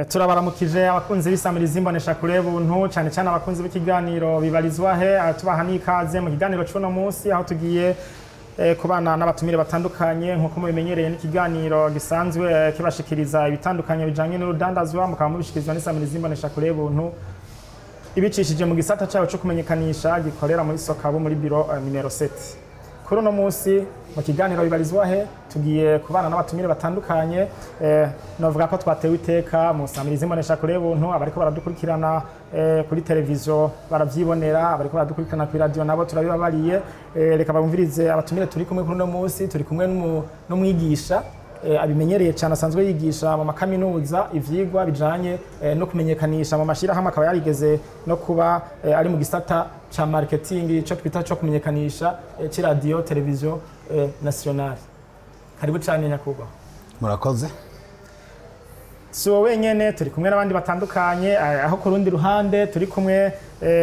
Turabaramukije abakunzi b'isamirizi imbonesha kure buntu, cyane cyane abakunzi b'ikiganiro Bibarizwa He. Tubaha n'ikaze mu kiganiro c'uno munsi, aho tugiye kubana n'abatumire batandukanye. Nk'uko mubimenyereye, n'ikiganiro gisanzwe kibashikiriza ibitandukanye bijanye n'urudandazwa, mukaba mubishikirizwa n'isamirizi imbonesha kure buntu ibicishije mu gisata cyayo cyo kumenyekanisha gikorera muri Sokabu, muri biro nimero 7. Kuri uno munsi mu kiganiro Bibarizwa He tugiye kubana n'abatumire batandukanye. Novuga ko twatewe iteka mu samirizi imbonesha kure buntu. Abariko baradukurikirana kuri televiziyo baravyibonera, abariko baradukurikirana kuri radio nabo turabibabariye. Reka bumvirize abatumire turi kumwe kuri uno munsi. Turi kumwe n'umwigisha abimenyereye cyane, asanzwe yigisha mu makaminuza ivyigwa bijanye no kumenyekanisha mu mashirahamwe, akaba yarigeze no kuba ari mu gisata ca marketing, ico twita co kumenyekanisha, c'iradio televiziyo nationale. Karibu cyane, nyakubahwa. Murakoze. Si wowe wenyene, turi kumwe n'abandi batandukanye, aho ku rundi ruhande turi kumwe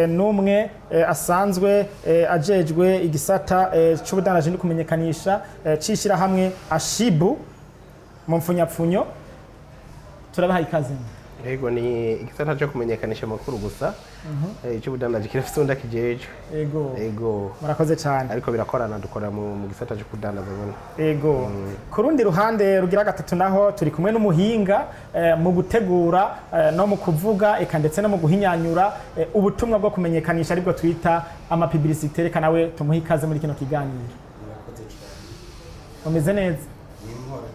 n'umwe asanzwe ajejwe igisata c'ubudandaji no kumenyekanisha c'ishirahamwe Ashibu mu mfunyapfunyo. Turabaha ikaze. Yego, ni igisata cyo kumenyekanisha amakuru gusa. Icy'ubudandaji kirafite undi akijejwe. Ego. Yego. Murakoze cyane. Ariko birakorana, dukora mu gisata cyo kudandaza nyene. Ego. Ku rundi ruhande rugira gatatu naho turi kumwe n'umuhinga mu gutegura no mu kuvuga, eka ndetse no mu guhinyanyura ubutumwa bwo kumenyekanisha, aribwo twita ama publicité. Reka nawe tumuhe ikaze muri kino kiganiro. Murakoze cyane. Umeze neza? Ni impore.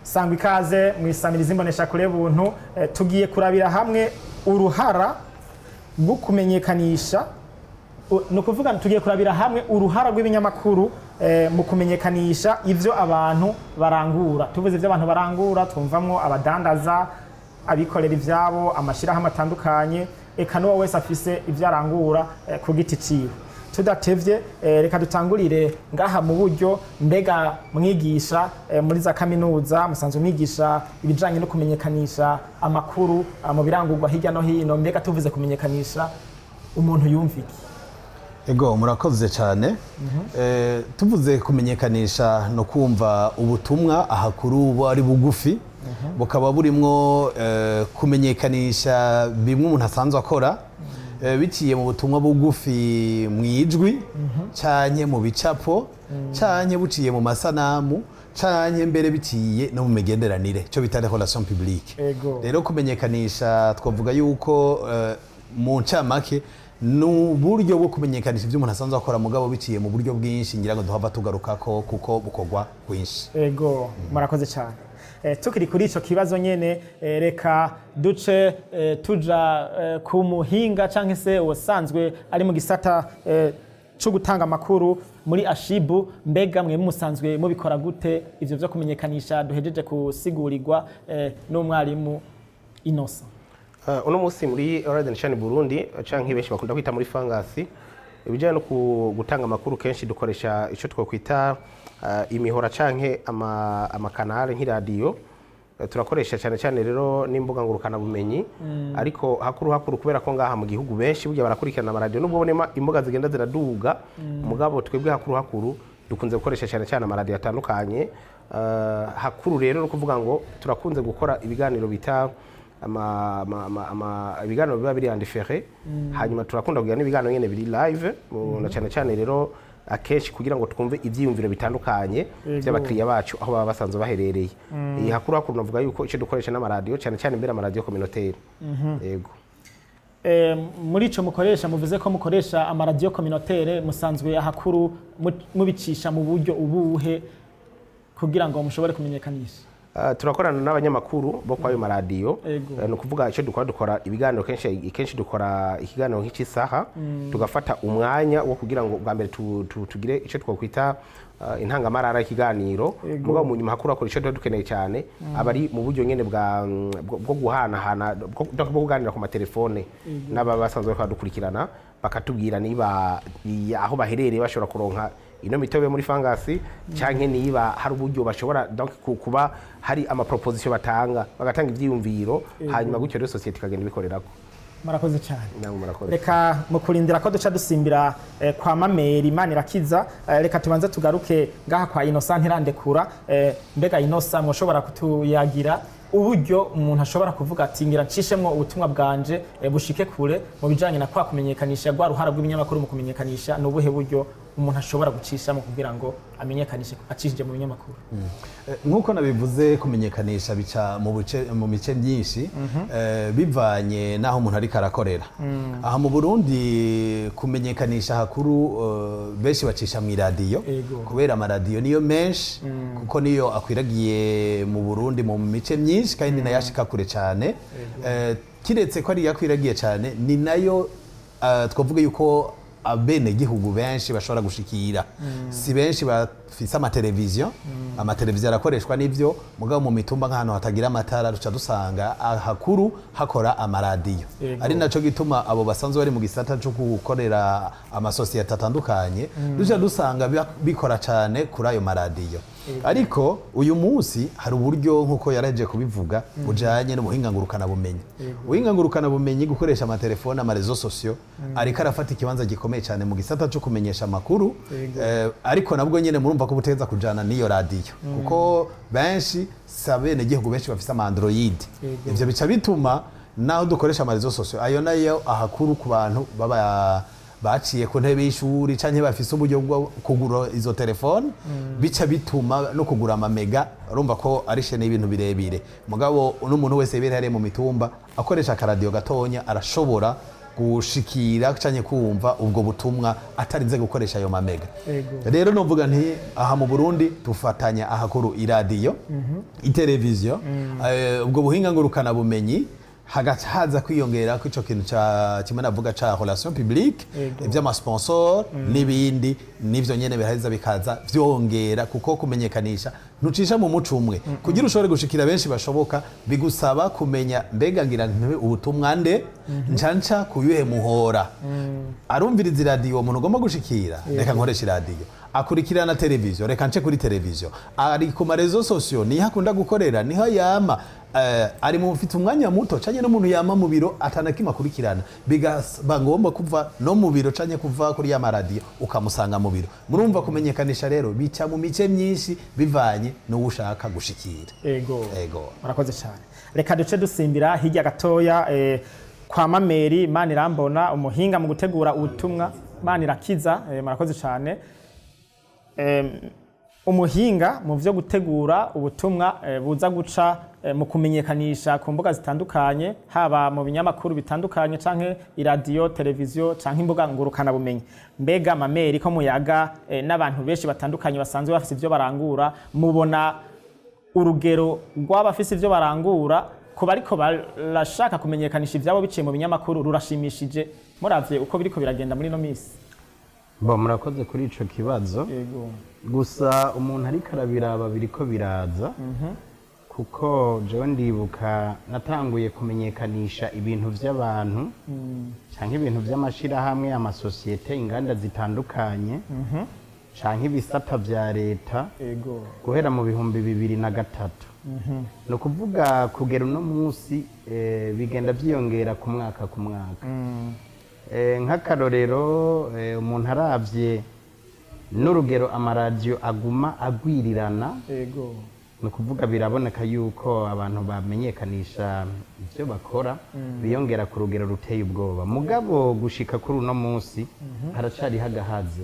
Sangwa ikaze mu isamirizi imbonesha kure buntu. Tugiye kurabira hamwe uruhara rwo kumenyekanisha. Ni ukuvuga tugiye kurabira hamwe uruhara rw'ibinyamakuru mu kumenyekanisha ivyo abantu barangura. Tuvuze ivyo abantu barangura, twumvamwo abadandaza, abikorera ivyabo, amashirahamwe atandukanye, eka n'uwo wese afise ivyo arangura ku giti ciwe. Tudatevye, reka dutangurire ngaha mu buryo. Mbega mwigisha muri za kaminuza, musanzwe mwigisha ibijanye no kumenyekanisha amakuru mu birangurwa hirya no hino, mbega tuvuze kumenyekanisha umuntu yumva iki? Ego, murakoze cyane. Tuvuze kumenyekanisha no kumva ubutumwa ahakuru buba ari bugufi, bukaba burimwo kumenyekanisha bimwe umuntu asanzwe akora, biciye mu butumwa bugufi, mu ijwi canke mu bicapo, canke buciye mu masanamu, canke mbere biciye no mu migenderanire, cyo bita relation publique. Rero kumenyekanisha twavuga yuko mu ncamake ni uburyo bwo kumenyekanisha ibyo umuntu asanzwe akora, mugabo biciye mu buryo bwinshi, ngira ngo duhava tugarukako kuko bukorwa kwinshi. Ego, murakoze cyane. Tukiri kuri ico kibazo nyene, reka duce tuja ku muhinga canke se usanzwe ari mu gisata co gutanga amakuru muri Ashibu. Mbega mwe musanzwe mubikora gute ivyo vyo kumenyekanisha duhejeje kusigurirwa n'umwarimu Innocent? Uno munsi muri Horizon Shine Burundi, canke benshi bakunda kwita muri Fangasi, ibijyanye no gutanga amakuru, kenshi dukoresha ico twokwita imihora canke amakanale nk'iradiyo. Turakoresha cyane cyane rero n'imbuga ngurukana bumenyi, ariko hakuru hakuru, kubera ko ngaha mu gihugu benshi burya barakurikirana amaradiyo, nubwo ubona imbuga zigenda ziraduga, mugabo twebwe hakuru hakuru dukunze gukoresha cyane cyane amaradiyo atandukanye. Hakuru rero no kuvuga ngo turakunze gukora ibiganiro bita ibiganiro biba biri en différé, hanyuma turakunda kugira n'ibiganiro nyene biri live, na cyane cyane rero akenshi kugira ngo twumve ivyiyumviro bitandukanye by'abakiriya bacu aho baba basanzwe baherereye. Iyi hakuru hakuru navuga yuko icyo dukoresha n'amaradiyo, cyane cyane mbere amaradiyo communautaire, yego. Muri ico mukoresha, muvuze ko mukoresha amaradiyo communautaire, musanzwe ahakuru mubicisha mu buryo ubuhe kugira ngo mushobore kumenyekanisha? Turakorana n'abanyamakuru bo kwa ayo maradiyo. Ni ukuvuga icyo dukora, dukora ibiganiro kenshi kenshi, dukora ikiganiro nk'icy'isaha, tugafata umwanya wo kugira ngo bwa mbere tugire icyo twakwita intangamarara y'ikiganiro. Mugabo mu nyuma hakuru hakora icyo tuba dukeneye cyane aba ari mu buryo nyene bwo guhanahana, bwo kuganira ku matelefone n'ababa basanzwe bariko badukurikirana, bakatubwira niba aho baherereye bashobora kuronka ino mitobe muri fangasi, canke niba hari uburyo bashobora donc kuba hari ama proposition batanga, bagatanga ivyiyumviro, hanyuma gutyo rero société ikagenda ibikorerako. Murakoze cyane. Namwe murakoze. Reka mu kurindira ko duca dusimbira kwa Mameri Manirakiza, reka tubanze tugaruke ngaha kwa Innocent Ntirandekura. Mbega Innocent, mwoshobora kutuyagira Uburyo umuntu ashobora kuvuga ati ngira ncishemwo ubutumwa bwanje bushike kure mu bijanye na kwa kumenyekanisha, rwa ruhara rw'ibinyamakuru mu kumenyekanisha, ni ubuhe buryo umuntu ashobora gucishamo kugira ngo amenyekanishe acishije mu binyamakuru? Nk'uko nabivuze, kumenyekanisha bica mu mice myinshi, bivanye n'aho umuntu ariko arakorera. Aha mu Burundi kumenyekanisha hakuru benshi bacisha mu iradiyo, kubera amaradiyo niyo menshi, kuko niyo akwiragiye mu Burundi mu mice myinshi, kandi nayo ashika kure cyane. Kiretse ko ari yakwiragiye cyane, ni nayo twavuga yuko abenegihugu benshi bashobora gushikira. Si benshi bafise amateleviziyo. Amateleviziyo arakoreshwa n'ivyo, mugabo mu mitumba, nk'ahantu hatagira amatara, duca dusanga ahakuru hakora amaradiyo. Ari naco gituma abo basanzwe bari mu gisata co gukorera amasosiyete atandukanye, duca dusanga bikora cane kuri ayo maradiyo. Ariko uyu munsi hari uburyo, nk'uko yaraje kubivuga, bujanye n'ubuhinga ngurukanabumenyi. Ubuhinga ngurukanabumenyi, gukoresha amatelefone, ama réseaux sociaux, ariko arafata ikibanza gikomeye cyane mu gisata cyo kumenyesha amakuru. Ariko nabwo nyene murumva ko buteza kujana n'iyo radiyo, kuko benshi si abenegihugu benshi bafise ama Android. Ivyo bica bituma naho dukoresha ama réseaux sociaux, ayo nayo ahakuru ku bantu baba baciye ku ntebe y'ishuri canke bafise uburyo bwo kugura izo telefone, bica bituma no kugura amamega. Urumva ko ari chaîne y'ibintu birebire. Mugabo n'umuntu wese yibera hariya mu mitumba akoresha akaradiyo gatonya arashobora gushikira canke kumva ubwo butumwa atarinze gukoresha ayo mamega. Rero novuga nti aha mu Burundi dufatanya ahakuru iradiyo, iteleviziyo, ubwo buhinga ngurukana bumenyi, hagaca haza kwiyongera ko ico kintu ca kimwe navuga ca relation publique, ivy'amasponsor n'ibindi, n'ivyo nyene biraheza bikaza vyongera, kuko kumenyekanisha ntucisha mu muco umwe. Kugira ushobore gushikira benshi bashoboka, bigusaba kumenya mbega ngira nti ubutumwa nde ncanca kuyuhe muhora. Arumviriza iradiyo umuntu ugomba gushikira? Reka nkoresha iradiyo. Akurikirana televiziyo? Reka nce kuri televiziyo. Ari ku ma réseaux sociaux, niho akunda gukorera, niho yama, ari mu mfite umwanya muto, canke n'umuntu yama mu biro atanakimwe akurikirana, bigaba ngombwa kuva no mu biro canke kuva kuri ya maradiyo ukamusanga mu biro. Murumva kumenyekanisha rero bica mu mice myinshi bivanye n'uwo ushaka gushikira. Ego. Murakoze cyane. Reka duce dusimbira hirya gatoya kwa Mameri Manirambona, umuhinga mu gutegura ubutumwa. Manirakiza, murakoze cyane. Umuhinga mu vyo gutegura ubutumwa buza guca mu kumenyekanisha ku mbuga zitandukanye, haba mu binyamakuru bitandukanye canke iradiyo, televiziyo canke imbuga ngurukana bumenyi. Mbega Mameri, ko muyaga n'abantu benshi batandukanye basanzwe bafise ivyo barangura, mubona urugero rw'abafise ivyo barangura ku bariko barashaka kumenyekanisha ivyabo biciye mu binyamakuru rurashimishije, muravye uko biriko biragenda muri ino misi? Bo, murakoze kuri ico kibazo. Gusa umuntu ariko arabiraba, biriko biraza, kuko jewe ndibuka natanguye kumenyekanisha ibintu vy'abantu canke ibintu vy'amashirahamwe, amasosiyete, inganda zitandukanye canke ibisata vya leta guhera mu 2003. Ni ukuvuga kugera uno munsi bigenda vyiyongera ku mwaka ku mwaka. Nk'akarorero, umuntu aravye n'urugero amaradiyo aguma agwirirana, ni ukuvuga biraboneka yuko abantu bamenyekanisha ibyo bakora biyongera ku rugero ruteye ubwoba. Mugabo gushika kuri uno munsi haracariho agahaze.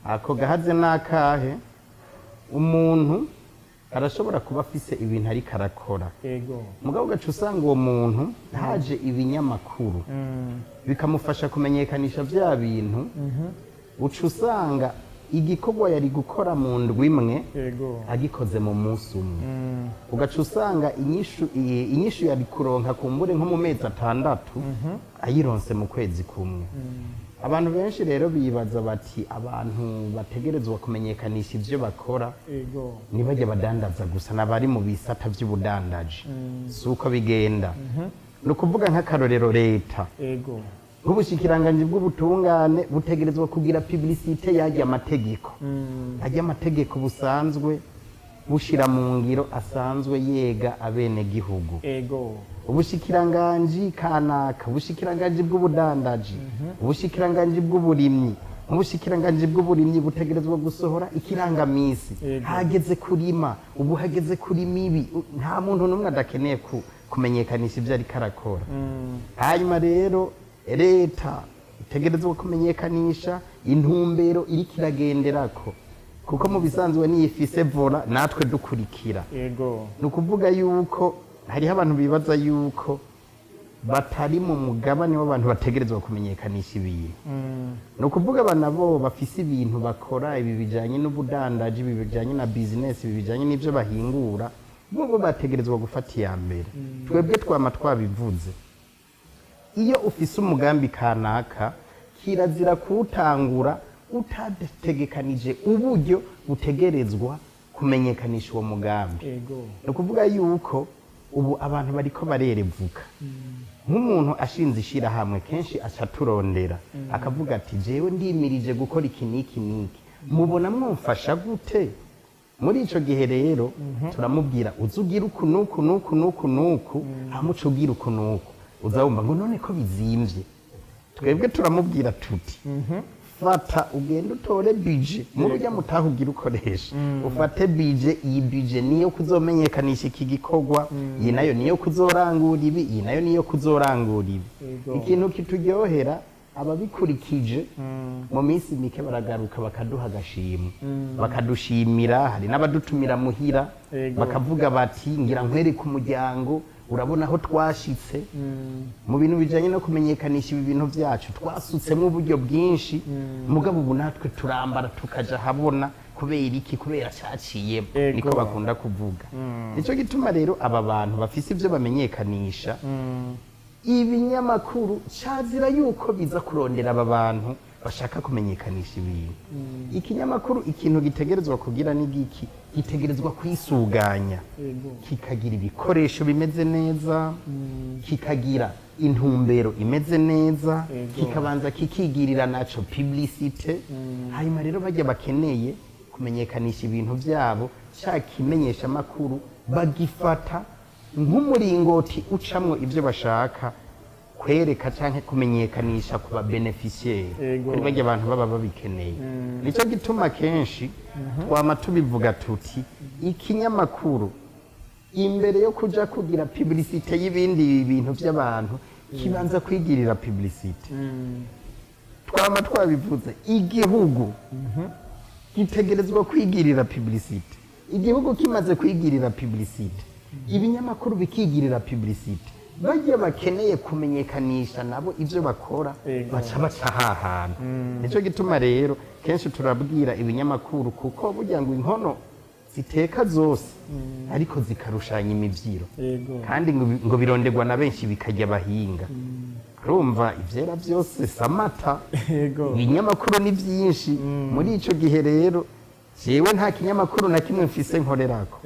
Ako gahaze ni akahe? Umuntu arashobora kuba afise ibintu ariko arakora, mugabo ugaca usanga uwo muntu haje ibinyamakuru bikamufasha kumenyekanisha vya bintu, uca usanga igikorwa yari gukora mu ndwi imwe agikoze mu munsi umwe. Ugaca usanga inyishu yari kuronka kumbure nko mu mezi 6 ayironse mu kwezi kumwe. Abantu benshi rero bibaza bati abantu bategerezwa kumenyekanisha ivyo bakora ntibajya badandaza gusa, n'abari mu bisata vy'ubudandaji. Si uko bigenda. Ni ukuvuga nk'akarorero leta, nk'ubushikiranganji bw'ubutungane butegerezwa kugira publicité y'arya amategeko, arya amategeko busanzwe bushira mu ngiro, asanzwe yega abenegihugu. Ubushikiranganji kanaka, ubushikiranganji bw'ubudandaji, ubushikiranganji bw'uburimyi. Nk'ubushikiranganji bw'uburimyi butegerezwa gusohora ikirangamisi. Hageze kurima, ubu hageze kurima ibi. Nta muntu n'umwe adakeneye kumenyekanisha ibyo ariko arakora. Hanyuma rero leta itegerezwa kumenyekanisha intumbero iriko iragenderako, kuko mu bisanzwe niyo ifise vola natwe dukurikira. Ni ukuvuga yuko hariho abantu bibaza yuko batari mu mugabane w'abantu bategerezwa kumenyekanisha ibintu. Ni ukuvuga aba nabo bafise ibintu bakora, ibi bijanye n'ubudandaji, ibi bijanye na business, ibi bijanye n'ivyo bahingura, bo bategerezwa gufata iya mbere. Twebwe twama twabivuze, iyo ufise umugambi kanaka kirazira kuwutangura utategekanije uburyo butegerezwa kumenyekanisha uwo mugambi. Ni ukuvuga yuko ubu abantu bariko barerevuka. Nk'umuntu ashinze ishirahamwe kenshi aca turondera akavuga ati jewe ndimirije gukora iki n'iki n'iki, mubona mwumfasha gute? Muri ico gihe rero turamubwira uze ugira uku n'uku n'uku n'uku n'uku, hama uce ugira uku n'uku. Uza wumva ngo none ko bizimvye. Twebwe turamubwira tuti fata ugende utore budget muri urya mutahe ugira ukoresha, ufate budget, iyi budget niyo kuzomenyekanisha iki gikorwa, iyi nayo niyo kuzorangura ibi, iyi nayo niyo kuzorangura ibi. Ikintu kituryohera, ababikurikije mu minsi mike baragaruka bakaduha agashimwe, bakadushimira. Hari n'abadutumira muhira bakavuga bati ngira nkwereke umuryango, urabona aho twashitse mu bintu bijanye no kumenyekanisha ibi bintu vyacu, twasutsemo uburyo bwinshi, mugabo ubu natwe turambara tukaja habona. Kubera iki? Kubera caciyemo. Niko bakunda kuvuga. Nico gituma rero aba bantu bafise ivyo bamenyekanisha, ibinyamakuru cazira yuko biza kurondera aba bantu bashaka kumenyekanisha ibintu. Ikinyamakuru ikintu gitegerezwa kugira ni giki? Gitegerezwa kwisuganya, kikagira ibikoresho bimeze neza, kikagira intumbero imeze neza, kikabanza kikigirira naco publicité. Hanyuma rero bajya bakeneye kumenyekanisha ibintu vyabo, ca kimenyesha makuru bagifata nk'umuringoti ucamwo ivyo bashaka kwereka canke kumenyekanisha ku ba bénéficiaire, kuri barya abantu baba babikeneye. Nico gituma kenshi twama tubivuga tuti ikinyamakuru imbere yo kuja kugira publicité y'ibindi bintu vy'abantu kibanza kwigirira publicité. Twama twabivuze, igihugu gitegerezwa kwigirira publicité. Igihugu kimaze kwigirira publicité, ibinyamakuru bikigirira publicité, bajya bakeneye kumenyekanisha nabo ivyo bakora baca hahantu. Nico gituma rero kenshi turabwira ibinyamakuru, kuko burya ngo inkono ziteka zose ariko zikarushanya imivyiro, kandi ngo bironderwa na benshi bikajya bahinga. Urumva ivyera vyose samata, ibinyamakuru ni vyinshi. Muri ico gihe rero jewe nta kinyamakuru na kimwe mfise nkorerako,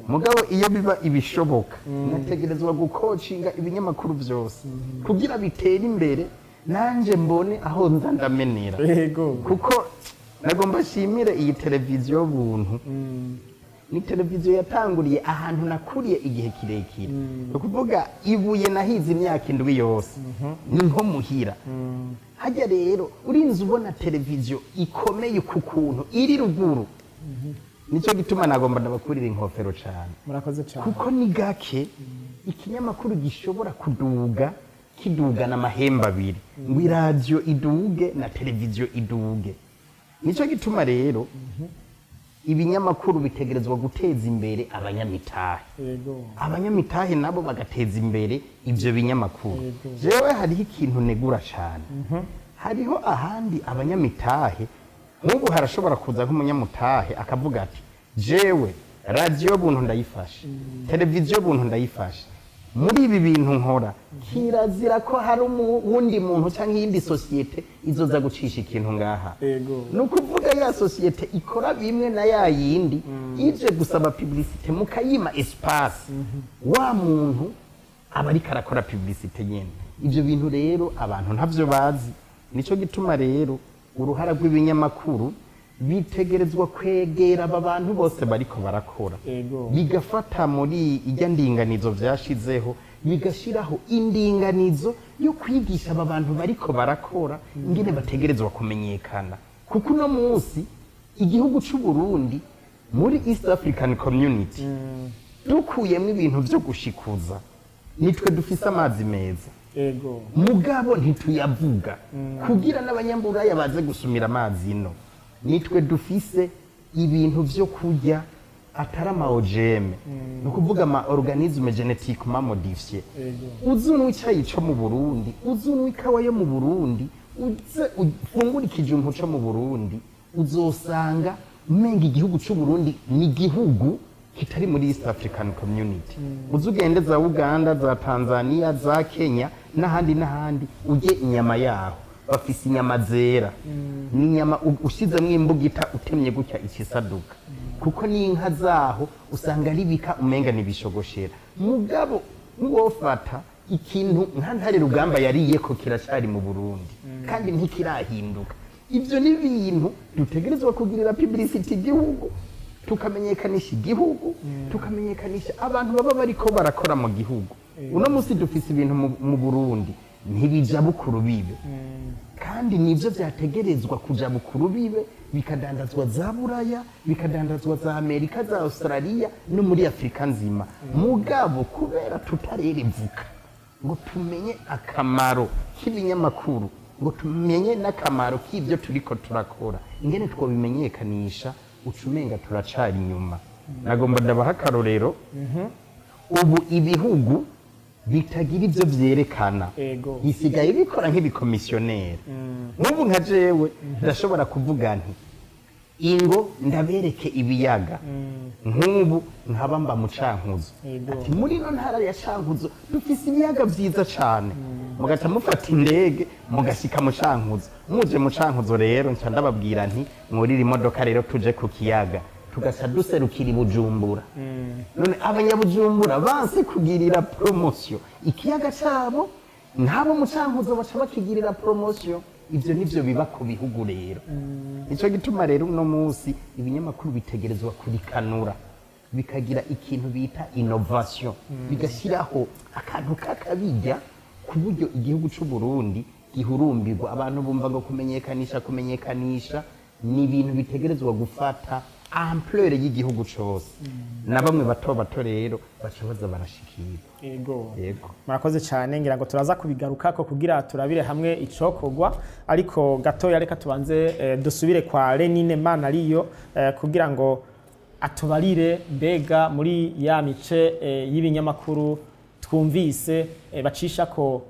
mugabo iyo biba ibishoboka nategerezwa gukocinga ibinyamakuru vyose kugira bitere imbere, nanje mbone aho nza ndamenera. Kuko nagomba nshimire iyi televiziyo buntu. Ni televiziyo yatanguriye ahantu nakuriye igihe kirekire, ni ukuvuga ibuye nahize imyaka 7 yose, ni nko muhira. Hajya rero urinze ubona televiziyo ikomeye ku kuntu iri ruguru. Nicyo gituma nagomba ndabakurira inkofero cyane. Murakoze cyane. Kuko ni gake ikinyamakuru gishobora kuduga kidugana amahembe abiri, ngo iradiyo iduge na televiziyo iduge. Nicyo gituma rero ibinyamakuru bitegerezwa guteza imbere abanyamitahe, abanyamitahe nabo bagateza imbere ivyo binyamakuru. Jewe hariho ikintu negura cyane. Hariho ahandi abanyamitahe, nk'ubu harashobora kuza nk'umunyamutahe akavuga ati jewe radiyo buntu ndayifashe, televiziyo buntu ndayifashe, muri ibi bintu nkora kirazira ko hari uwundi muntu cyangwa iyindi sosiyete izoza gucisha ikintu ngaha. Ni ukuvuga ya sosiyete ikora bimwe na ya yindi ije gusaba publicité mukayima espace, wa muntu aba ariko arakora publicité nyene. Ivyo bintu rero abantu ntavyo bazi. Nico gituma rero uruhara rw'ibinyamakuru bitegerezwa kwegera aba bantu bose bariko barakora, bigafata muri ijya ndinganizo vyashizeho, bigashiraho indinganizo yo kwigisha aba bantu bariko barakora ingene bategerezwa kumenyekana. Kuko uno munsi igihugu c'u Burundi muri East African Community dukuyemo ibintu vyo gushikuza, nitwe dufise amazi meza. Mugabo ntituyavuga kugira n'abanyamburaya baze gusumira amazi ino. Nitwe dufise ibintu vyo kurya atari ama OGM, ni ukuvuga ama organisme génétiquement modifié. Uzunywa icyayi co mu Burundi, uzunywa ikawa yo mu Burundi, uze ufungure ikijumbu co mu Burundi, uzosanga umenga igihugu c'u Burundi ni igihugu kitari muri East African Community. Uze ugende za Uganda, za Tanzania, za Kenya n'ahandi n'ahandi, ujye inyama yaho, bafise inyama zera, ni inyama ushizemwo imbugita utemye gutya ikisaduka, kuko n'inka zaho usanga ribika umenga nibishogoshera. Mugabo wofata ikintu nka Ntare Rugamba yariye ko kiracari mu Burundi kandi ntikirahinduka. Ivyo ni ibintu dutegerezwa kugirira publicity igihugu, tukamenyekanisha igihugu, tukamenyekanisha abantu baba bariko barakora mu gihugu. Uno munsi dufise ibintu mu Burundi ntibija bukuru bibe, kandi nivyo vyategerezwa kuja bukuru bibe, bikadandazwa za Buraya, bikadandazwa za Amerika, za Australia no muri Afrika nzima. Mugabo kubera tutarerevuka ngo tumenye akamaro k'ibinyamakuru, ngo tumenye n'akamaro k'ibyo turiko turakora, ingene twobimenyekanisha, ucumenga turacari inyuma. Nagomba ndabaha akarorero. Ubu ibihugu bitagira ivyo vyerekana bisigaye bikora nk'ibikomisiyoneri. Nk'ubu nka jewe ndashobora kuvuga nti ingo ndabereke ibiyaga, nk'ubu nkaba mba mu Cankuzo, ati muri ino ntara ya Cankuzo dufise ibiyaga vyiza cane, mugaca mufata indege mugashika mu Cankuzo. Muje mu Cankuzo rero nca ndababwira nti mwurire imodoka rero tuje ku kiyaga, tugaca duserukira i Bujumbura. None abanyabujumbura banse kugirira promotion ikiyaga cabo, nk'abo mu Cankuzo baca bakigirira promotion. Ivyo nivyo biba ku bihugu rero. Nico gituma rero uno munsi ibinyamakuru bitegerezwa kurikanura, bikagira ikintu bita innovation, bigashyiraho akantu kakabijya ku buryo igihugu c'u Burundi gihurumbirwa. Abantu bumva ngo kumenyekanisha kumenyekanisha ni ibintu bitegerezwa gufata ampleur y'igihugu cose, na bamwe bato bato rero baca baza barashikira. Yego. Murakoze cyane, ngira ngo turaza kubigarukako kugira turabire hamwe icokogwa, ariko gatoya reka tubanze dusubire kwa Lenine Manariyo kugira ngo atubarire mbega muri ya mice y'ibinyamakuru twumvise bacisha ko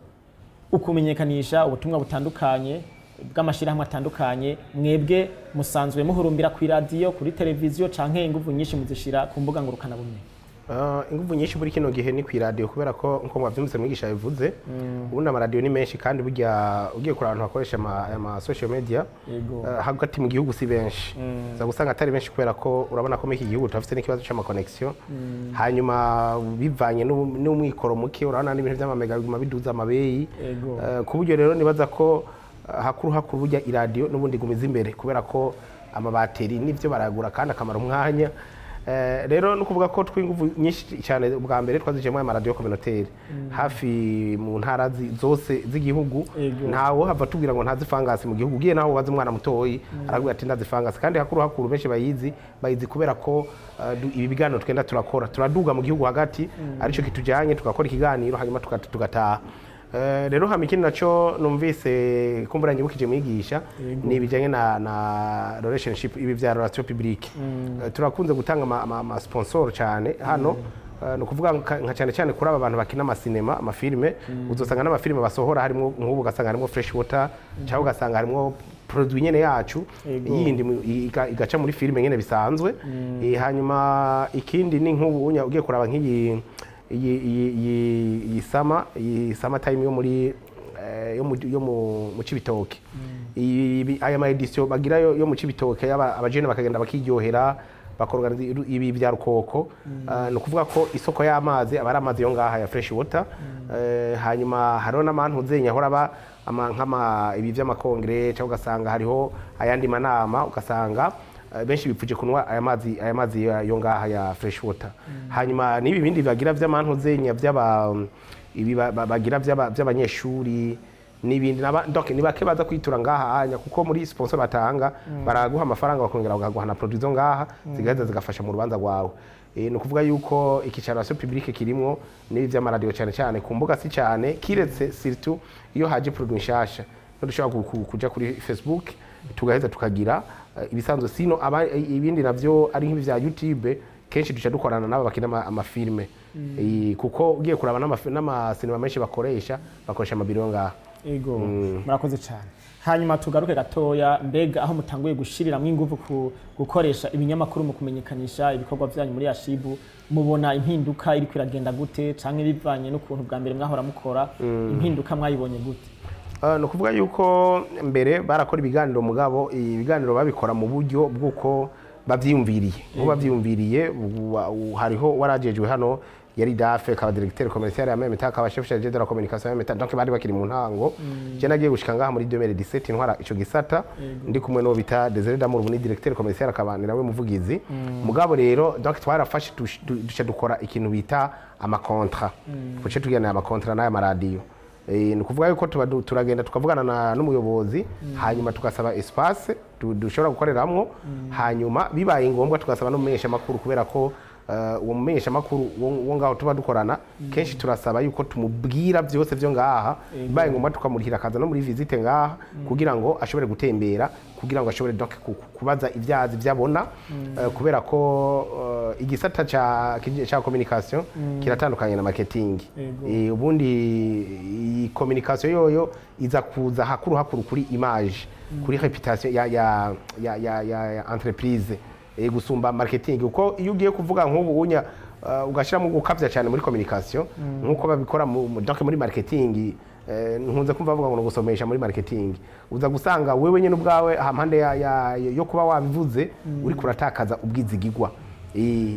ukumenyekanisha ubutumwa butandukanye bw'amashirahamwe atandukanye, mwebwe musanzwe muhurumbira ku radio, kuri televiziyo, canke inguvu nyinshi muzishira ku mbuga ngurukana bumenyi? Inguvu nyinshi muri kino gihe ni ku radio, kubera ko nko mwavyumvise mwigisha bivuze, ubundi amaradiyo ni menshi, kandi burya ugiye kuri abantu bakoresha ama social media hagati mu gihugu si benshi, za gusanga atari benshi, kubera ko urabona ko muri iki gihugu turafite n'ikibazo c'ama connection, hanyuma bivanye n'umwikoro muke, urabona n'ibintu vy'amamega biguma biduza amabeyi, ku buryo rero nibaza ko hakuru hakuru burya iradiyo n'ubundi gumiza imbere, kubera ko amabateri nivyo baragura kandi akamara umwanya. Rero no kuvuga ko twinguvu nyinshi cyane ubwa mbere twazijemo ama radio communautaire hafi mu ntara zose z'igihugu, ntawo hava tubwira ngo ntazi fangasi mu gihugu, ugiye naho ubaza umwana mutoyi aravuga ati ndazi fangasi, kandi hakuru hakuru benshi bayizi kubera ko ibi biganiro twenda turakora turaduga mu gihugu hagati, arico kitujanye tugakora ikiganiro hanyuma tugataha. Rero hama ikindi naco numvise kumbura nyibukije mwigisha ni ibijanye na relationship, ibi vya relation publique. Turakunze gutanga ama sponsor cyane hano, no kuvuga nka cyane cyane kuri aba bantu bakina ama cinema, ama filme, uzosanga n'ama filme basohora harimo nk'ubu ugasanga harimo fresh water, cyangwa ugasanga harimo produit nyene yacu yindi igaca muri filme nyene bisanzwe. Hanyuma ikindi ni nk'ubu ugiye kuraba nk'iyi iyi sama time yo muri yo mu Cibitoke, aya ma edition bagira yo mu Cibitoke abajene bakagenda bakiryohera bakorganiza ibi bya rukoko, no kuvuga ko isoko y'amazi aba ari amazi yo ngaha ya fresh water. Hanyuma hariho n'amantu zenya hora ba nk'ama ibi by'amakongre, cyangwa ugasanga hariho ayandi manama, ugasanga benshi bipfuje kunwa aya mazi yo ngaha ya fresh water. Hanyuma nibi bindi bagira by'amantu zenya by'aba ibi bagira by'abanyeshuri N'ibindi donc ni bake baza kwitura ngaha anya, kuko muri sponsor batanga baraguha amafaranga, bakongera bakaguha na produit zo ngaha, zigaheza zigafasha mu rubanza rwawe. Ni ukuvuga yuko icyicaro relation publique kirimwo n'ibi vy'amaradiyo cyane cyane ku mbuga si cyane, kiretse surtout iyo haje produit nshasha no dushobora kuja kuri Facebook tugaheza tukagira ibisanzwe. Sino ibindi navyo ari nk'ibi vya YouTube, kenshi duca dukorana n'aba bakina amafilme, kuko ugiye kuraba n'amasinema menshi bakoresha amabiro ngaha. Ego, murakoze cyane. Hanyuma tugaruke gatoya, mbega aho mutanguye gushiriramwo ingufu ku gukoresha ibinyamakuru mu kumenyekanisha ibikorwa byanyu muri Ashibu, mubona impinduka iri kwiragenda gute, canke bivanye n'ukuntu bwa mbere mwahora mukora, impinduka mwayibonye gute? Ni ukuvuga yuko mbere barakora ibiganiro, mugabo ibiganiro babikora mu buryo bw'uko bavyiyumviriye, nko bavyiyumviriye hariho warajejwe hano yari DAF, akaba directeur commercial ya même temps akaba chef chargé de la communication ya même temps, donc bari bakiri mu ntango. Je nagiye gushika ngaha muri 2017 ntwara ico gisata, ndi kumwe n'uwo bita Desire Damour, ubu ni directeur commercial akaba ni nawe muvugizi. Mugabo rero donc twarafashe duca dukora ikintu bita amacontrats, kuce tugirana amacontrats n'aya maradiyo. Ni ukuvuga yuko tuba turagenda tukavugana n'umuyobozi, hanyuma tugasaba espace dushobora gukoreramwo, hanyuma bibaye ngombwa tugasaba n'umumenyeshamakuru, kubera ko uwo mumenyeshamakuru wo ngaho tuba dukorana kenshi turasaba yuko tumubwira byose byo ngaha, bibaye ngombwa tukamurihira akaza no muri visite ngaha kugira ngo ashobore gutembera, kugira ngo ashobore donc kubaza ibyazi byabona, kubera ko igisata ca communication kiratandukanye na marketing. Ubundi iyi communication yoyo iza kuza hakuru hakuru kuri image, kuri réputation ya entreprise, gusumba marketing, kuko iyo ugiye kuvuga nk'ubu unya ugashiramo gukavya cyane muri communication nkuko babikora donc muri marketing, nkunze kumva bavuga ngo ni gusomesha muri marketing, uza gusanga wewe nyene ubwawe hampande yo kuba wabivuze uri kuratakaza ubwizigigwa.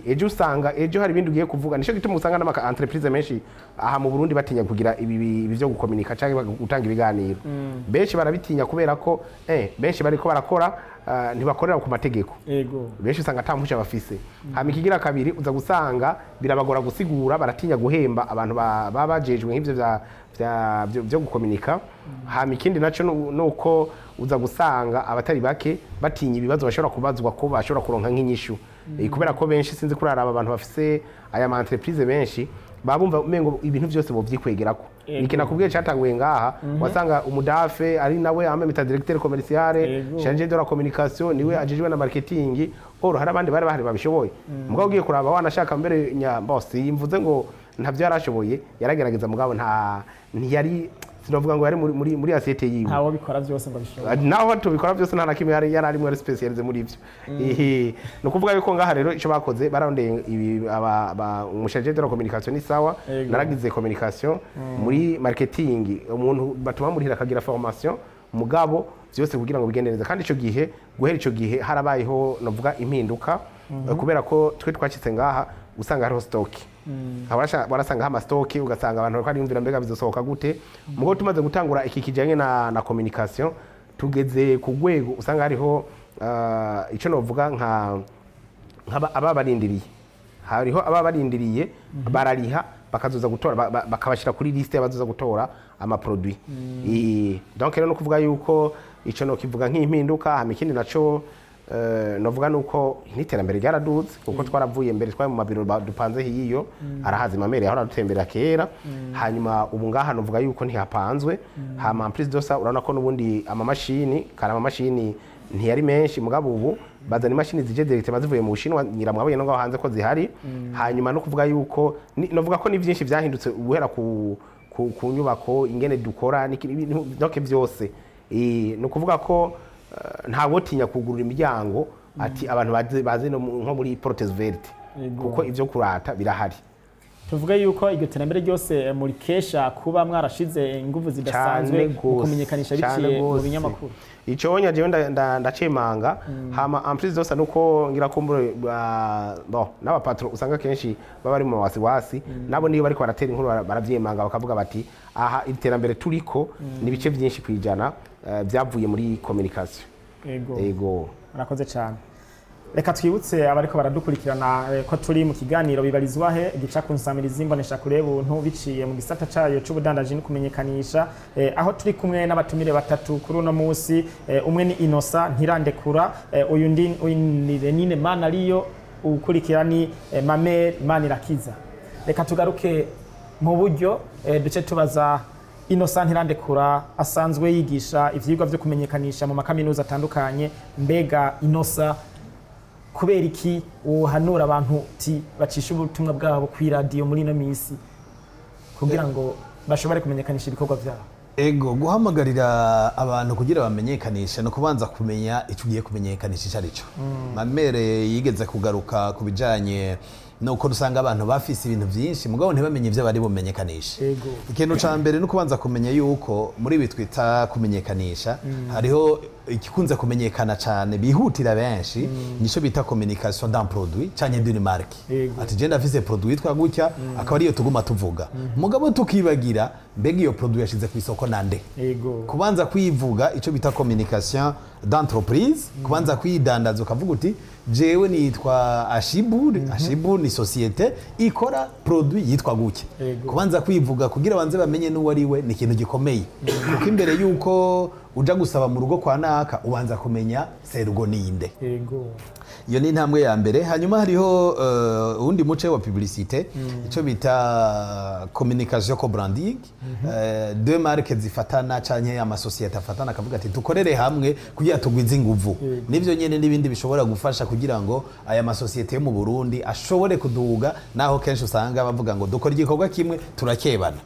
Ejo usanga ejo hari ibindi ugiye kuvuga. Nico gituma usanga n'ama entreprise menshi aha mu Burundi batinya kugira ibi byo gukominika cyangwa gutanga ibiganiro. Benshi barabitinya kubera ko benshi bariko barakora ntibakorera ku mategeko. Benshi usanga ata mpusha bafise. Hama ikigira kabiri, uza gusanga birabagora gusigura, baratinya guhemba abantu baba bajejwe nk'ivyo vya byo gukominika. Hama ikindi naco nuko uza gusanga abatari bake batinya ibibazo bashobora kubazwa, ko bashobora kuronka nk'inyishu. Kubera ko benshi sinzi kuraraba abantu bafise aya ma entreprise benshi baba bumva umengo ibintu byose bovyikwegerako. Iki nakubwiye cyatanguye ngaha, wasanga umuDAF ari nawe en même temps directeur commercial, chargé de la communication, niwe ajejwe na marketing. Or hari abandi bari bahari babishoboye. Mugabo ugiye kuraba wanashaka mbere nya boss yimvuze ngo ntavyo yarashoboye, yaragerageza, mugabo ntiyari, sinovuga ngo yari muri assiette yiwe. Ntawo bikora byose ngo bishobore. Naho tubikora byose nta na kimwe yari arimo yari spécialisé muri ivyo. Ehe, ni ukuvuga yuko ngaha rero icyo bakoze bararondeye ibi aba umuchargé de la communication ni sawa. Naragize communication muri marketing, umuntu batuma murihira akagira formation, mugabo byose kugira ngo bigende neza. Kandi ico gihe, guhera ico gihe harabayeho novuga impinduka, kubera ko twe twacitse ngaha usanga hariho stock. Barasanga ama stock, ugasanga abantu bariko bariyumvira mbega bizosohoka gute. Mugo tumaze gutangura iki kijanye na communication, tugeze ku rwego usanga hariho ico novuga nka ababarindiriye, hariho ababarindiriye barariha bakazoza gutora, bakabashira kuri liste y'abazoza gutora ama produit. Donc rero no kuvuga yuko ico no kivuga nk'impinduka. Hama ikindi naco novuga nuko n'iterambere ryaraduze, kuko twaravuye mbere twari mu mabiro dupanze hiyo arahazi mamere aho aradutembera kera. Hanyuma ubu ngaha novuga yuko ntihapanzwe. Hama en plus de ça urabona ko n'ubundi amamashini kare amamashini ntiyari menshi, mugabo ubu bazana imashini zije direct bazivuye mu Bushinwa, ngira mwabonye no ngaho hanze ko zihari. Hanyuma no kuvuga yuko novuga ko ni byinshi byahindutse guhera ku nyubako, ingene dukora ibintu donc byose. Ni ukuvuga ko nta wotinya kugurura imiryango ati abantu baze no nko muri portes vertes, kuko ivyo kurata birahari. Tuvuge yuko iryo terambere ryose murikesha kuba mwarashize ingufu zidasanzwe mu kumenyekanisha biciye mu binyamakuru. Ico wonya jewe ndacemanga. Hama en plus de ça nuko ngira kumbure bon n'abapatron usanga kenshi baba bari mu wasiwasi, nabo niyo bariko baratera inkuru baravyemanga bakavuga bati aha iterambere turiko ni ibice byinshi kwijana byavuye muri communication. Ego. Murakoze cyane. Reka twibutse abariko baradukurikirana ko turi mu kiganiro Bibarizwa He, gica ku nsamirizi imbonesha kure buntu biciye mu gisata cayo c'ubudandaji no kumenyekanisha, aho turi kumwe n'abatumire batatu kuri uno musi. Umwe ni Innocent Ntirandekura, uyu ndi uyu ni Renine Manariyo, ukurikira ni Mamere Manirakiza. Reka tugaruke mu buryo duce tubaza Innocent Ntirandekura asanzwe yigisha ivyigwa vyo kumenyekanisha mu makaminuza atandukanye. Mbega Innocent, kubera iki wohanura abantu ti bacisha ubutumwa bwabo ku iradiyo muri ino misi kugira ngo bashobore kumenyekanisha ibikorwa vyabo? Ego, guhamagarira abantu kugira bamenyekanishe no kubanza kumenya icyo ugiye kumenyekanisha icyo ari cyo. Mamere yigeze kugaruka ku bijanye nuko usanga abantu bafise ibintu byinshi mugabo ntibamenye ibyo bari bumenyekanishe. Ikintu ca mbere ni ukubanza kumenya yuko muri ibi twita kumenyekanisha hariho igikunze kumenyekana cane bihutira benshi, nico bita communication d'un produit canke d'une marque. Ati je ndafise produit yitwa gutya, akaba ariyo tuguma tuvuga, mugabo tukibagira mbega iyo produit yashize ku isoko nande. Kubanza kwivuga, ico bita communication d'entreprise, kubanza kwidandaza ukavuga uti jewe nitwa Ashibu, Ashibu ni société ikora produit yitwa gutya. Kubanza kwivuga kugira banze bamenye n'uwo ari we ni ikintu gikomeye, kuko imbere yuko uja gusaba mu rugo kwa naka ubanza kumenya serugo ninde. Iyo ni intambwe ya mbere. Hanyuma hariho uwundi muce wa publicité, icyo bita communication co branding, deux marques zifatana canke amasosiyete afatana akavuga ati dukorere hamwe kugira tugwize inguvu. Nivyo nyene n'ibindi bishobora gufasha kugira ngo aya masosiyete yo mu Burundi ashobore kuduga, naho kenshi usanga bavuga ngo dukora igikorwa kimwe turakebana.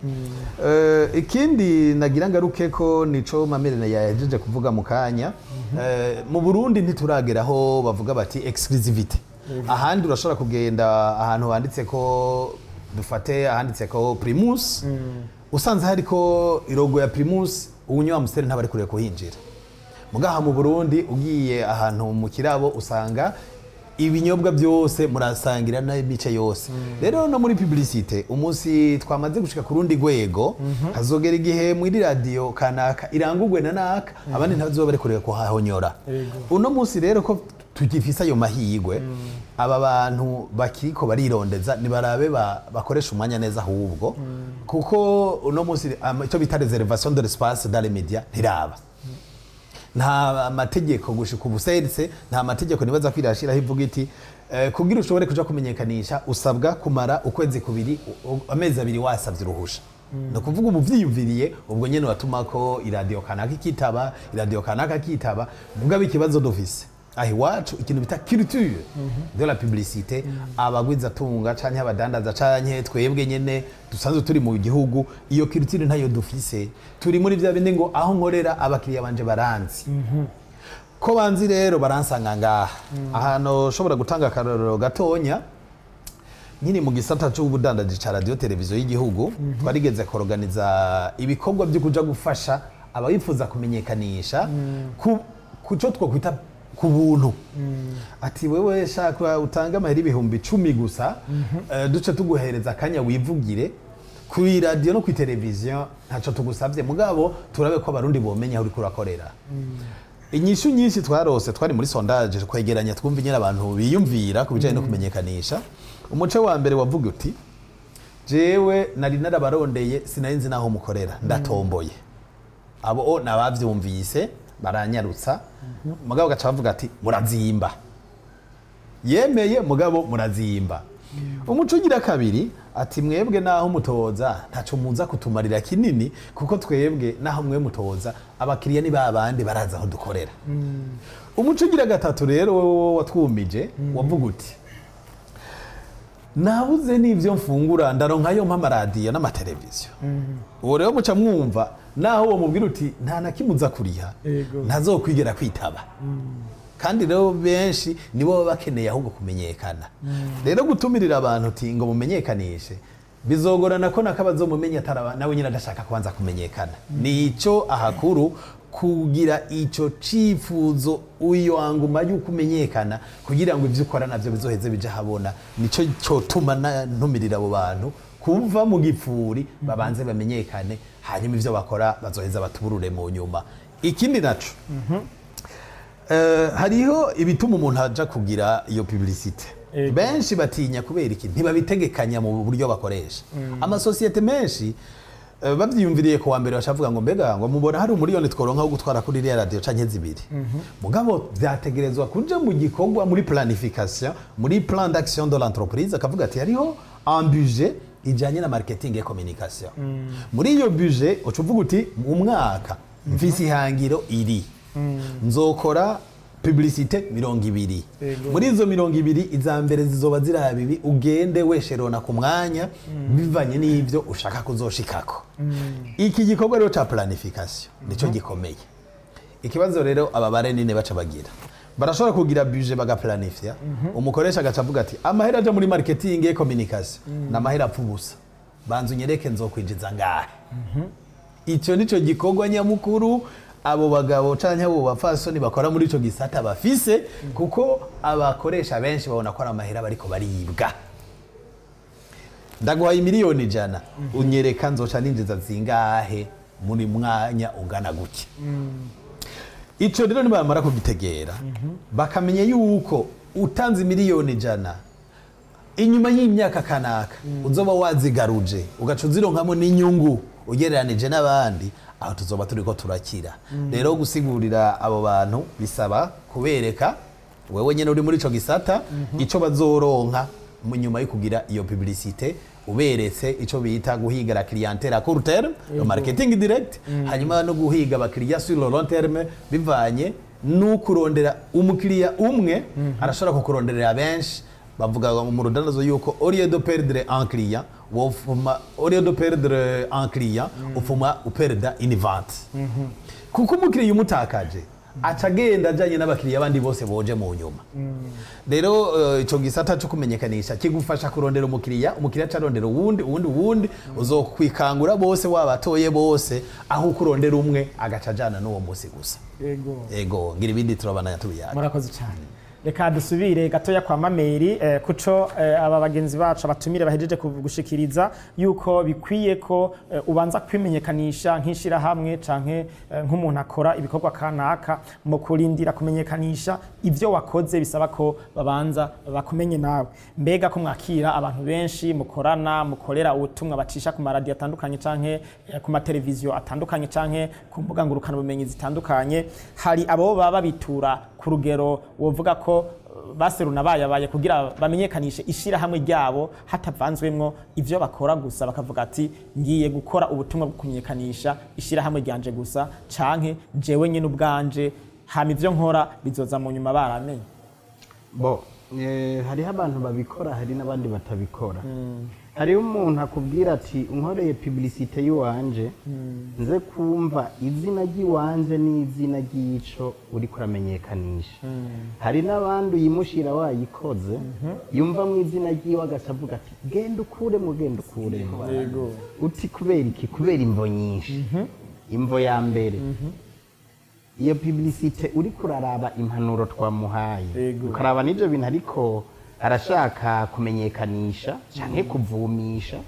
Ikindi nagira ngaruke ko nico Mamere yahejeje kuvuga mu kanya, mu Burundi ntituragera aho bavuga bati exclusivité. Ahandi urashobora kugenda ahantu handitse ko, dufate ahanditse ko Primus, usanze hariko ilogo ya Primus, uwunywa Amstel ntabari kure kuhinjira. Mugaha mu Burundi ugiye ahantu mu kirabo usanga ibinyobwa byose murasangira n'imice yose. Rero no muri publicité umunsi twamaze gushika ku rundi rwego, hazogera igihe muri radio kanaka irangurwe na naka, abandi ntabazoba bari kureka kuhahonyora. Uno munsi rero ko tugifise ayo mahirwe, aba bantu bakiriko barirondeza nibarabe bakoresha umwanya neza ahubwo, kuko uno munsi icyo bita réservation de l'espace dans les médias ntiraba. Nta mategeko gushika ubu serse, nta mategeko nibaza kwirashiraho ivuga iti kugira ushobore kuja kumenyekanisha usabwa kumara ukwezi kubiri, amezi 2 wasavye uruhusha. No kuvuga ubu vyiyumviriye ubwo nyene watuma ko iradiyo kanaka ikitaba, iradiyo kanaka kitaba. Mugabo ikibazo dufise aho iwacu, ikintu bita culture de la publicité, abagwiza tunga canke abadandaza canke twebwe nyene dusanzwe turi mu gihugu, iyo culture ntayo dufise. Turi muri vya bindi ngo aho nkorera abakiriya banje baranzi, ko banzi rero baransanga ngaha. Ahantu ushobora gutanga akarorero gatonya, nyine mu gisata c'ubudandaji ca radio televiziyo y'igihugu, twarigeze kuorganiza ibikorwa byo kuja gufasha abayifuza kumenyekanisha ku kuco twokwita ku buntu. Ati wewe shaka utange amahera 10,000 gusa, duce tuguhereza akanya wivugire kuri radio no kuri televiziyo, ntaco tugusavye, mugabo turabe ko abarundi bomenya aho uriko urakorera. Inyishu nyinshi twarose, twari muri sondage kwegeranya twumva nyine abantu biyumvira ku bijanye no kumenyekanisha. Umuco wa mbere wavuga uti jewe nari narabarondeye sinari nzi naho mukorera, ndatomboye. Abo nabavyumvise baranyarutsa, mugabo gaca bavuga ati murazimba, yemeye mugabo murazimba. Umuco ugira kabiri ati mwebwe naho mutoza ntaco muza kutumarira kinini, kuko twebwe naho mwe mutoza abakiriya ni babandi baraza aho dukorera. Umuco ugira gatatu rero wewe watwumije wavuga uti nabuze n'ivyo mfungura ndaronka yo mpa radiyo n'amateleviziyo. Uwo rero muca mwumva naho uwo mubwira uti nta nakimuza kuriha, ntazokwigera kwitaba. Kandi rero benshi nibo baba bakeneye ahubwo kumenyekana. Rero gutumirira abantu uti ngo mumenyekanishe bizogorana ko nakabazomumenya ataraba nawe nyine adashaka kubanza kumenyekana. Nico ahakuru kugira ico cifuzo uyo anguma yuko umenyekana kugira ngo ivyo ukora navyo bizoheze bija habona. Nico cyotuma ntumirira abo bantu kuva mu gipfuri babanze bamenyekane, hanyuma ivyo bakora bazoheza batuburure mu nyuma. Ikindi naco Hariho ibituma umuntu aja kugira iyo publicité. Benshi batinya kubera iki? Ntibabitegekanya mu buryo bakoresha. Amasosiyete menshi bavyiyumviriye ku wa mbere, bacavuga ngo mbega ngo mubona hari umuriyoni tworonka wo gutwara kuri iriya radiyo canke zibiri. Mugabo vyategerezwa kuja mu gikorwa, muri planification, muri plan d'action de l'entreprise, akavuga ati hariho un budget ijanye na marketing et communication. Muri iyo budget uca uvuga uti mu mwaka mfise ihangiro iri, nzokora publicité 20. Muri izo 20, iza mbere zizoba ziraba ibi, ugende wesherona ku mwanya bivanye n'ivyo ushaka kuzoshikako. Iki gikorwa rero ca planification nico gikomeye. Ikibazo rero aba barenine baca bagira, barashobora kugira budget, bagaplanifya, umukoresha agaca avuga ati amahera aja muri marketing et communication n'amahera apfa ubusa, banza unyereke nzokwinjiza ngahe. Icyo nico gikorwa nyamukuru abo bagabo canke abo bapfasoni bakora muri ico gisata bafise, kuko abakoresha benshi babona ko ari amahera bariko baribwa. Ndaguhaye 100 miliyoni, unyereka nzoca ninjiza zingahe muri mwanya ungana gutya. Ico rero nibamara kugitegera, bakamenya yuko utanze 100 miliyoni, inyuma y'imyaka kanaka uzoba wazigaruje, ugaca uzironkamo n'inyungu ugereranije n'abandi, aho tuzoba turiko turakira. Rero gusigurira abo bantu bisaba kubereka wewe nyene uri muri ico gisata ico bazoronka mu nyuma yo kugira iyo publicité, uberetse ico bita guhiga la clientèle à court terme, le marketing direct, hanyuma no guhiga abakiriya sur le long terme, bivanye n'ukurondera umukiriya umwe arashobora kukuronderera benshi. Bavuga mu rudandazo yuko au lieu de perdre un client, wofuma, au lieu de perdre un client, ufuma uperda une vente, kuko umukiriya umutakaje aca agenda ajanye n'abakiriya bandi bose boje mu nyuma. Rero ico gisata cyo kumenyekanisha kigufasha kurondera umukiriya, umukiriya aca arondera uwundi, uwundi, uwundi, uzokwikangura bose wabatoye bose, aho kurondera umwe agaca ajana n'uwo munsi gusa. Ego, ngira ibindi turabandanya tubiyaga. Murakoze cyane. Reka dusubire gatoya kwa Mameri kuco aba bagenzi bacu abatumire bahejeje gushikiriza yuko bikwiye ko ubanza kwimenyekanisha nk'ishirahamwe canke nk'umuntu akora ibikorwa kanaka. Mu kurindira kumenyekanisha ivyo wakoze, bisaba ko babanza bakumenye nawe. Mbega ko mwakira abantu benshi mukorana, mukorera ubutumwa bacisha ku maradiyo atandukanye canke ku mateleviziyo atandukanye canke ku mbuga ngurukana bumenyi zitandukanye, hari abo baba babitura ku rugero wovuga ko baseruna bayabaye kugira bamenyekanishe ishirahamwe ryabo, hatavanzwemwo ivyo bakora gusa, bakavuga ati ngiye gukora ubutumwa bwo kumenyekanisha ishirahamwe ryanje gusa canke jewe nyene ubwanje, hama ivyo nkora bizoza mu nyuma baramenye? Bo hariho abantu babikora, hari n'abandi batabikora. Hariho umuntu akubwira ati unkoreye publicité y'iwanje, nze kumva izina ry'iwanje n'izina ry'ico uriko uramenyekanisha. Hari n'abandi uyimushira wayikoze, yumva mu izina ryiwe agaca avuga ati genda ukuremo, genda ukuremo. Uti kubera iki? Kubera imvo nyinshi. Imvo ya mbere, iyo publicité uriko uraraba impanuro twamuhaye, ukaraba n'ivyo bintu ariko arashaka kumenyekanisha canke kuvumisha,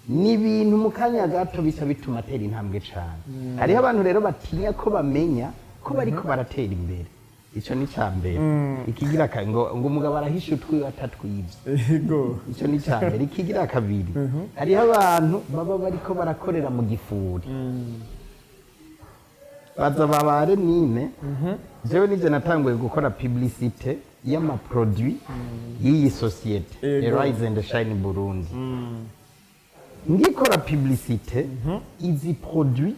ni ibintu mu kanya gato bisa bituma atera intambwe cane. Hariho abantu rero batinya ko bamenya ko bariko baratera imbere. Ico ni ca mbere. Ikigira ngo umugabo arahisha utwiwe atatwivye. Ico ni ca mbere. Ikigira kabiri, hariho abantu baba bariko barakorera mu gifuri, baza babare nine. Jewe nije natanguye gukora publicité y'amaproduit y'iyi société Rise and Shine Burundi. Ngikora publicité, izi produit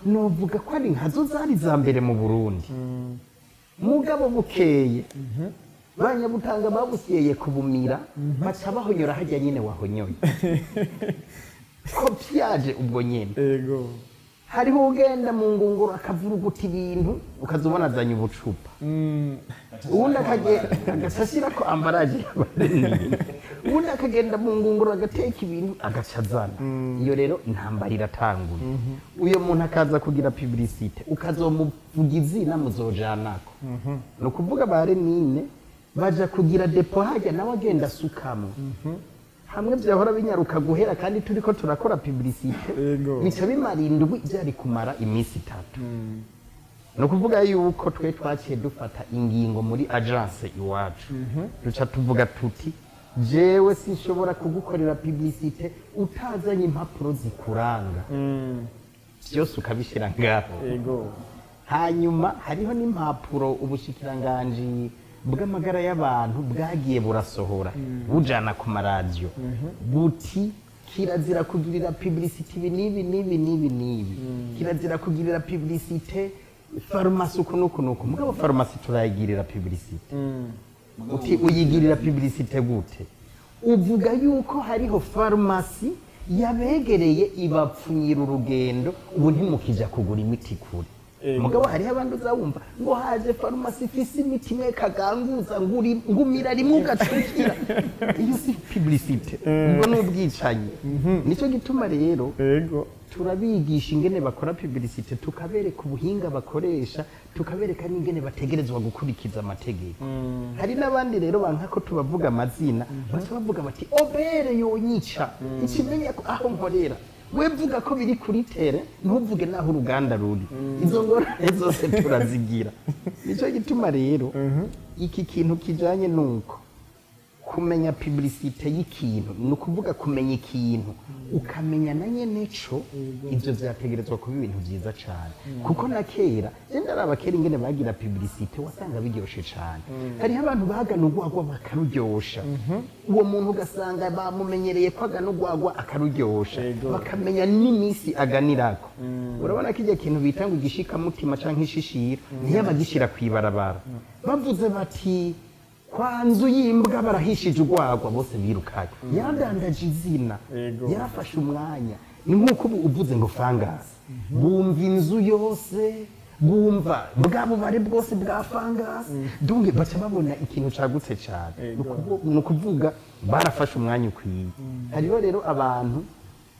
novuga ko ari nkazo zari za mbere mu Burundi. Mugabo bukeye banyabutanga babusyeye kubumira, baca bahonyora hajya nyine wahonyoye copiage ubwo nyene. Hariho ugenda mu ngunguru akavuruguta ibintu, ukazubona azanye ubucupa, uwundi akagenda agasasira ko emballage y'abarenine, uwundi akagenda mu ngunguru agateka ibintu agaca azana. Iyo rero intambara iratanguye. Uyo muntu akaza kugira publicité, ukazomuvuga izina muzojanako. Ni ukuvuga ba Renine baja kugira dépôt hajya, nawe agenda asukamwo hamwe vyahora binyaruka guhera, kandi turiko turakora publicité, bica bimara indwi byari kumara iminsi 3. Ni ukuvuga yuko twe twaciye dufata ingingo muri agence iwacu, duca tuvuga tuti: "Jewe sinshobora kugukorera publicité utazanye impapuro zikuranga byose, ukabishyira ngaho." Hanyuma hariho n'impapuro ubushikiranganji bw'amagara y'abantu bwagiye burasohora, bujana ku maradiyo, buti: "Kirazira kugirira publicité ibi n'ibi n'ibi n'ibi n'ibi, kirazira kugirira publicité farumasi uku n'uku n'uku." Mugabo farumasi turayigirira publicité. Uti: "Uyigirira publicité gute?" Uvuga yuko hariho farumasi yabegereye, ibapfunyira urugendo, ubu ntimukija kugura imiti kure. Mugabo hariho abandi uzawumva ngo haje farumasi ifise imiti imwe kaganguza, ngumira rimwe ugacukira. Iyo si publicité, ubwo ni ubwicanyi. Nicyo gituma rero turabigisha ingene bakora publicité, tukabereka ubuhinga bakoresha, tukabereka n'ingene bategerezwa gukurikiza amategeko. Hari n'abandi rero banka ko tubavuga amazina, baca bavuga bati: "OBR yonyica ikimenya ko aho nkorera." We vuga ko biri kuri terrain, ntuvuge n'aho uruganda ruri. Izo ngorane zose turazigira. Nicyo gituma rero iki kintu kijanye n'uko kumenya publicité y'ikintu, ni ukuvuga kumenya ikintu ukamenya na nyene co, ivyo vyategerezwa kuba ibintu vyiza cane. Kuko na kera je ndaraba kera ingene bagira publicité, wasanga biryoshe cane. Hariho abantu bagana urwagwa bakaruryosha, uwo muntu ugasanga bamumenyereye ko agana urwagwa akaruryosha, bakamenya n'iminsi aganirako. Urabona ko irya kintu bita ngo igishikamutima canke ishishiro ntiyabagishira kw'ibarabara, bavuze bati: "Kwa nzu y'imbwa barahishije urwagwa", bose birukaye. Yadandaje izina, yarafashe umwanya. Ni nk'uko ubu uvuze ngo fangasi, bumva inzu yose, bumva bwa bubare bwose bwa fangasi, donc baca babona ikintu cagutse cyane. Ni ukuvuga barafashe umwanya ukwiye. Hariho rero abantu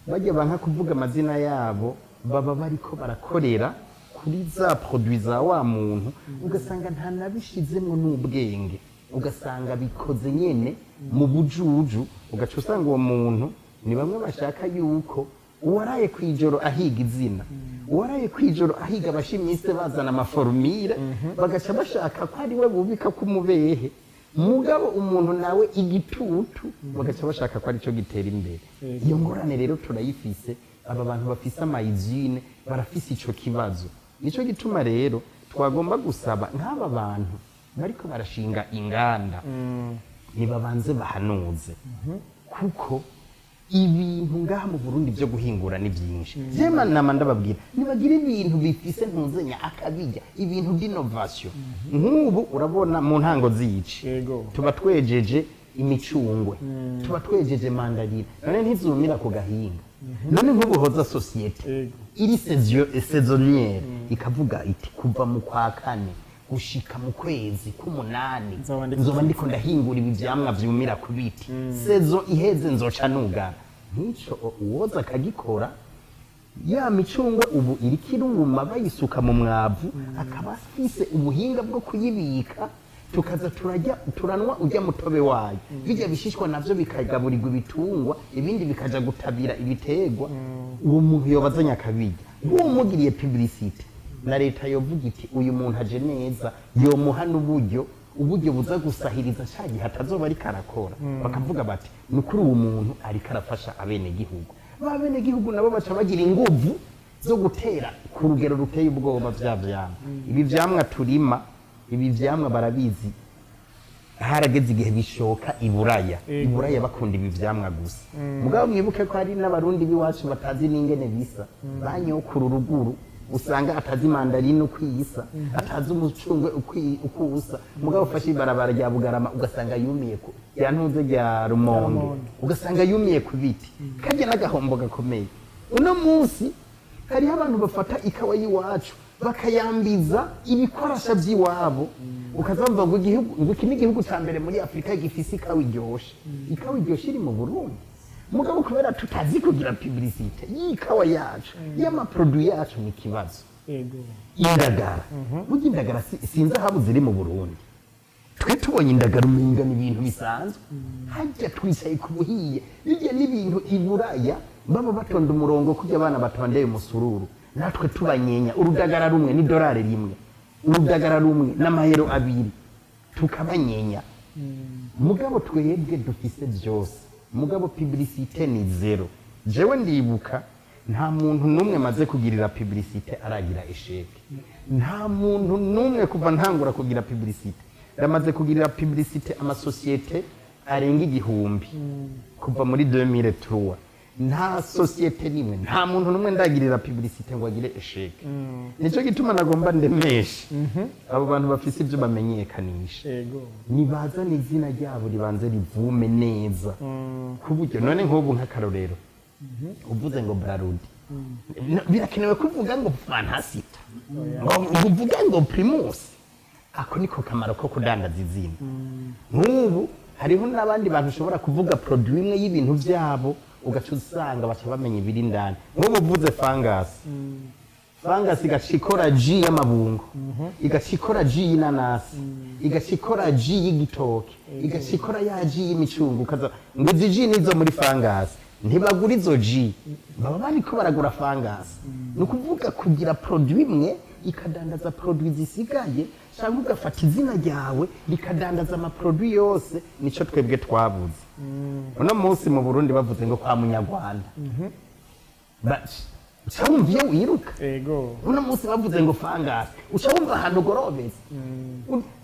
bajya banka kuvuga amazina yabo, baba bariko barakorera kuri za produit za wa muntu, ugasanga nta nabishizemo n'ubwenge, ugasanga bikoze nyene mu bujuju. Ugaca usanga uwo muntu ni bamwe bashaka yuko uwaraye kw'ijoro ahiga izina, uwaraye kw'ijoro ahiga abashimise bazana ama formules, bagaca bashaka ko ari we bubika k'umubehe. Mugabo umuntu nawe igitutu, bagaca bashaka ko aricyo gitera imbere. Iyo ngorane rero turayifise. Aba bantu bafise ama usines barafise ico kibazo. Nico gituma rero twagomba gusaba nk'aba bantu bariko barashinga inganda, nibabanze bahanuze, kuko ibintu ngaha mu Burundi byo guhingura ni byinshi. Jema nama ndababwira, nibagira ibintu bifise ntuzenya akabijya, ibintu by'innovation. Nk'ubu urabona mu ntango zici tuba twejeje imicungwe, tuba twejeje mandarine, none ntizumira ku gahinga? None nk'ubu hoza société iri saisonnière ikavuga iti: "Kuva mu kwa kane gushika mu kwezi k'umunani Nzoba ndiko nzoba ndiko ndahingura ibi vyamwa vyumira ku biti, saison iheze nzoca nugara." Nk'ico uwoza akagikora, ya micungwe ubu iriko iruma bayisuka mu mwavu, akaba afise ubuhinga bwo kuyibika, tukaza turajya turanwa ujya mutobe wayo, bijya bishishwa navyo bikagaburirwa ibitungwa, ibindi bikaja gutabira ibiterwa, uwo muntu yobazanye akabirya, uwo mugiriye publicité na leta yovuga iti: "Uyu muntu aje neza", yomuha n'uburyo, uburyo buza gusahiriza ca gihe atazoba ariko arakora. Bakavuga bati: "Ni ukuri uwo muntu ariko arafasha abenegihugu." Ba benegihugu nabo baca bagira inguvu zo gutera ku rugero ruteye ubwoba vya vyamwa. Ibi vyamwa turima, ibi vyamwa barabizi, harageze igihe bishoka iburaya. Iburaya bakunda ibi vyamwa gusa. Mugabo mwibuke ko hari n'Abarundi b'iwacu batazi n'ingene bisa, banyokura uruguru, usanga atazi mandarine uko isa, atazi umucungwe uko usa. Mugabo ufashe ibarabara rya Bugarama, ugasanga yumiye ku rya ntuze rya Rumonge, ugasanga yumiye ku biti. Karya n'agahombo gakomeye. Uno munsi hariho abantu bafata ikawa y'iwacu bakayambiza ibikorasha by'iwabo, ukazamva ngo igihugu, ngo iki ni igihugu cya mbere muri Afurika gifise ikawa iryoshe. Ikawa iryoshe iri mu Burundi, mugabo kubera tutazi kugira publicité y'ikawa yacu, y'ama produits yacu, ni ikibazo. Indagara, burya indagara sinzi aho ziri mu Burundi. Twe tubonye indagara umenga ni ibintu bisanzwe. Hajya twicaye ku buhiye, bijya n'ibintu iburaya baba batonda umurongo kurya abana batondeye umusururu, natwe tubanyenya. Urudagara rumwe ni dorari 1. Urudagara rumwe n'amahero abiri tukabanyenya. Mugabo twebwe dufise byose, mugabo publicité ni zero. Jewe ndibuka nta muntu n'umwe maze kugirira publicité aragira échec. Nta muntu n'umwe kuva ntangura kugira publicité. Ndamaze kugirira publicité amasosiyete arenga 1000 kuva muri 2003. Nta société nimwe, nta muntu n'umwe ndagirira publicité ngo agire échec. Nico gituma nagomba ndemeshe abo bantu bafise ibyo bamenyekanisha, nibazane izina ryabo ribanze rivume neza ku buryo none nk'ubu nk'akarorero uvuze ngo Brarudi, birakenewe kuvuga ngo Fantasita, ngo uvuge ngo Primus. Ako niko kamaro ko kudandaza izina. Nk'ubu hariho n'abandi bantu ushobora kuvuga produit imwe y'ibintu byabo, ugaca usanga baca bamenya ibiri indani. Nk'ubu uvuze Fangasi, Fangasi igaca ikora jus y'amabungo, igaca ikora jus y'inanasi, igaca ikora jus y'igitoke, igaca ikora ya jus y'imicungo, ukaza ngo izi jus nizo muri Fangasi. Ntibagura izo jus, baba bariko baragura Fangasi. Ni ukuvuga kugira produit imwe ikadandaza produit zisigaye, cyangwa ugafata izina ryawe rikadandaza amaproduit yose. Nico twebwe twabuze. Uno munsi mu Burundi bavuze ngo kwa Munyarwanda, uca wumva iyo wiruka. Uno munsi bavuze ngo Fangasi, uca wumva ahantu ugorobetse.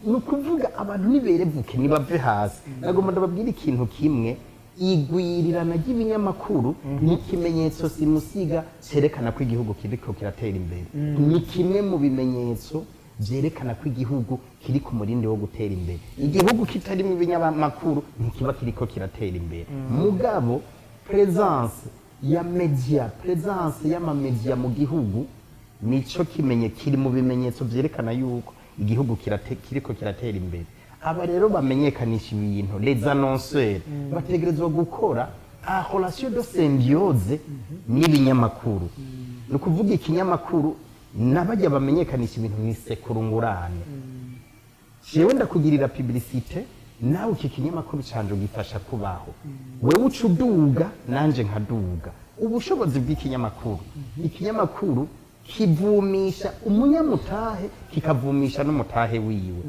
Ni ukuvuga abantu niberevuke, nibave hasi. Nagomba ndababwira ikintu kimwe: igwirirana ry'ibinyamakuru ni ikimenyetso simusiga cyerekana ko igihugu kiriko kiratera imbere. Ni kimwe mu bimenyetso byerekana ko igihugu kiri ku murindi wo gutera imbere. Igihugu kitarimo ibinyamakuru ntikiba kiriko kiratera imbere. Mugabo présence ya media, présence y'amamedia mu gihugu nico kimenye kiri mu bimenyetso vyerekana yuko igihugu kiriko kiratera imbere. Aba rero bamenyekanisha ibintu, les annonceurs, bategerezwa gukora a relation de symbiose n'ibinyamakuru. Ni ukuvuga ikinyamakuru n'abajya bamenyekanisha ibintu ni sekurungurane. Jewe ndakugirira publicité, nawe iki kinyamakuru canje ugifasha kubaho. Wewe uca uduga, nanje nkaduga. Ubushobozi bw'ikinyamakuru, ikinyamakuru kivumisha umunyamutahe, kikavumisha n'umutahe wiwe.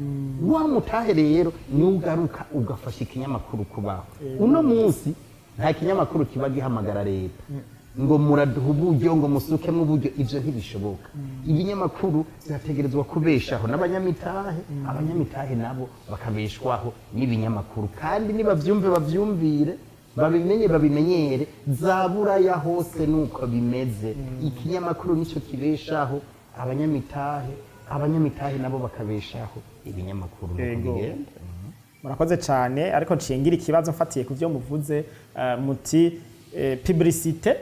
Wa mutahe rero niwe ugaruka ugafasha ikinyamakuru kubaho. Uno munsi nta kinyamakuru kiba gihamagara leta ngo muraduha uburyo, ngo musukemo uburyo. Ivyo ntibishoboka. Ibinyamakuru byategerezwa kubeshaho n'abanyamitahe, abanyamitahe nabo bakabeshwaho n'ibinyamakuru. Kandi nibavyumve, bavyumvire, babimenye, babimenyere, za Buraya hose nuko bimeze. Ikinyamakuru nico kibeshaho abanyamitahe, abanyamitahe nabo bakabeshaho ibinyamakuru. Nuko bigenda. Murakoze cyane, ariko nshingira ikibazo mfatiye ku byo muvuze, muti publicité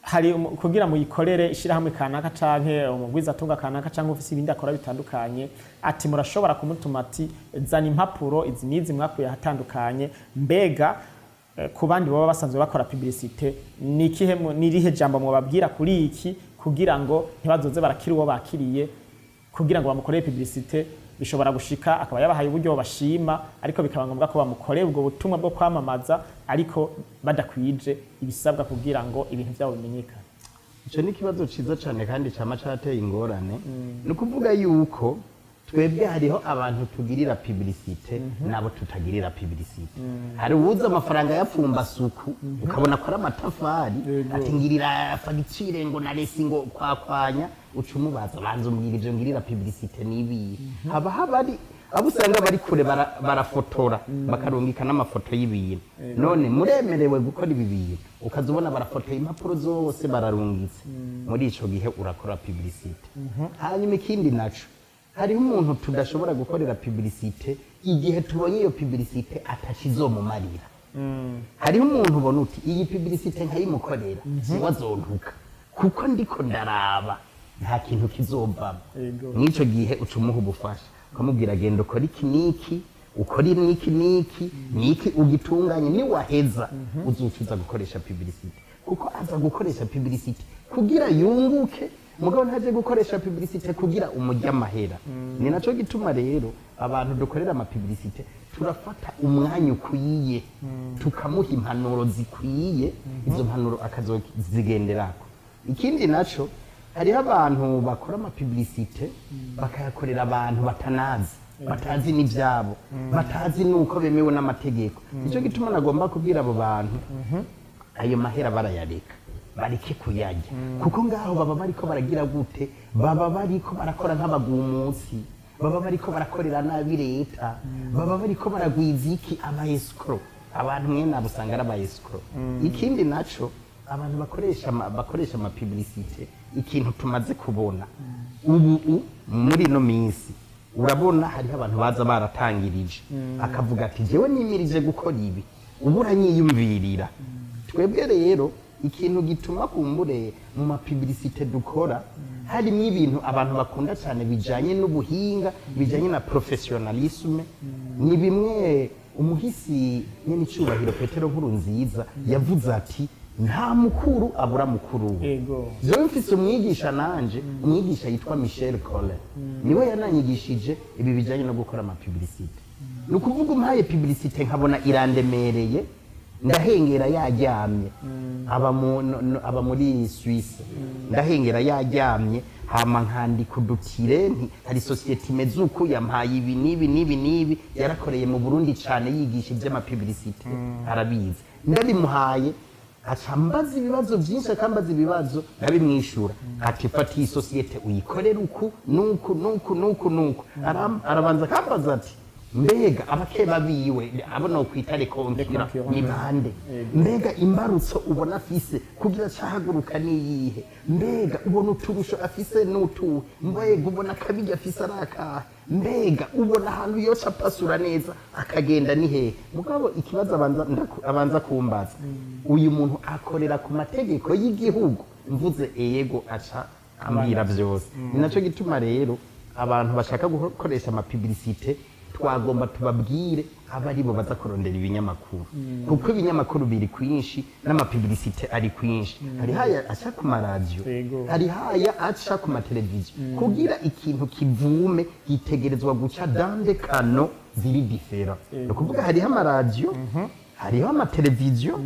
hari kugira muyikorere ishyirahamwe kanaka canke umugwizatunga kanaka canke ufise ibindi akora bitandukanye, ati murashobora kumutuma ati zana impapuro izi n'izi mwakuye ahatandukanye. Mbega ku bandi baba basanzwe bakora publicité, ni ikihe ni irihe jambo mwobabwira kuri iki, kugira ngo ntibazoze barakira uwo bakiriye kugira ngo bamukorere publicité? Bishobora gushika akaba yabahaye uburyo bashima, ariko bikaba ngombwa ko bamukorera ubwo butumwa bwo kwamamaza, ariko badakwije ibisabwa kugira ngo ibintu byabo bimenyekane. Ico ni ikibazo ciza cane kandi cama cateye ingorane. Ni ukuvuga yuko twebwe hariho abantu tugirira publicité n'abo tutagirira publicité. Hari uwuza amafaranga yapfumbasuku, ukabona ko ari amatafari, ati ngirira fagitire ngo na reçu, ngo kwakwanya. Uca umubaza: banza umbwira ivyo ngirira publicité nibihe. Haba habari abo usanga bari kure, barafotora, bakarungika n'amafoto y'ibintu: none muremerewe gukora ibi bintu? Ukaza ubona barafotoye impapuro zose bararungitse. Muri ico gihe urakora publicité. Hanyuma ikindi naco, hariho umuntu tudashobora gukorera publicité igihe tubonye iyo publicité atakizomumarira. Hariho umuntu ubona uti iyi publicité nkayimukorera siwe azontuka, kuko ndiko ndaraba nta kintu kizovamo. Mw'ico gihe uca umuha ubufasha, ukamubwira: genda ukora iki n'iki, ukora n'iki n'iki n'iki, ugitunganye, niwaheza uzucuza gukoresha publicité. Kuko aza gukoresha publicité kugira yunguke, mugabo ntaje gukoresha publicité kugira umurye amahera. Ni naco gituma rero abantu dukorera ama publicité turafata umwanya ukwiye, tukamuha impanuro zikwiye, izo mpanuro akazozigenderako. Ikindi naco, hariho abantu usanga Hariho abantu bakora amapublicité bakayakorera abantu batanazi, batazi n'ibyabo, batazi nuko bemewe n'amategeko. Nicyo gituma nagomba kubwira abo bantu ayo mahera barayareka, bareke kuyarya, kuko ngaho baba bariko baragira gute? Baba bariko barakora nk'abagumutsi, baba bariko barakorera nabi leta, baba bariko baragwiza iki? Aba escrocs. Abantu mwene abo usanga ari aba escrocs. Ikindi naco, abantu bakoresha amapublicité, ikintu tumaze kubona ubu muri ino minsi, urabona hariho abantu baza baratangirije, akavuga ati: "Jewe nimirije gukora ibi, ubu uranyiyumvirira." Twebwe rero ikintu gituma kumbure mu mapublicité dukora harimo ibintu abantu bakunda cyane bijanye n'ubuhinga, bijanye na professionnalisme, ni bimwe umuhisi nyene icyubahiro Petero Nkurunziza yavuze ati: "Nta mukuru abura mukuru we." Jewe mfise umwigisha nanje, umwigisha yitwa Michel Collin, niwe yananyigishije ibi bijanye no gukora amapublicité. Ni ukuvuga umpaye publicité nkabona irandemereye, ndahengera yaryamye, aba mu, no, no, aba muri Suisse, ndahengera yaryamye, hama nkandika udutire nti: "Hari société imeze uku, yampaye ibi n'ibi n'ibi n'ibi, yarakoreye mu Burundi cane, yigisha ivy'amapublicité, arabizi." Ndabimuhaye, aca ambaza ibibazo byinshi, akambaza ibibazo, ndabimwishura, ati: "Fata iyi société uyikorere uku nuku nuku nuku nuku." Arabanza akambaza ati: "Mbega abakeba biwe, abo nokwita les concurrents, ni bande? Mbega imbarutso ubona afise kugira acahaguruka niyihe? Mbega ubona uturusho afise n'utuhe? Mbega ubona akabirya afise ari akahe? Mbega ubona ahantu yoca apasura neza akagenda ni hehe?" Mugabo ikibazo abanza kumbaza: "Uyu muntu akorera ku mategeko y'igihugu?" Mvuze ego, aca ambwira byose. Ni nacyo gituma rero abantu bashaka gukoresha amapublicité twagomba tubabwire aba aribo baza kurondera ibinyamakuru, kuko ibinyamakuru biri kwinshi n'amapublicité ari kwinshi. Hari haya aca ku maradiyo, hari haya aca ku mateleviziyo. Kugira ikintu kivume gitegerezwa guca dans des canaux ziri différents. Ni ukuvuga hariho amaradiyo, hariho amateleviziyo,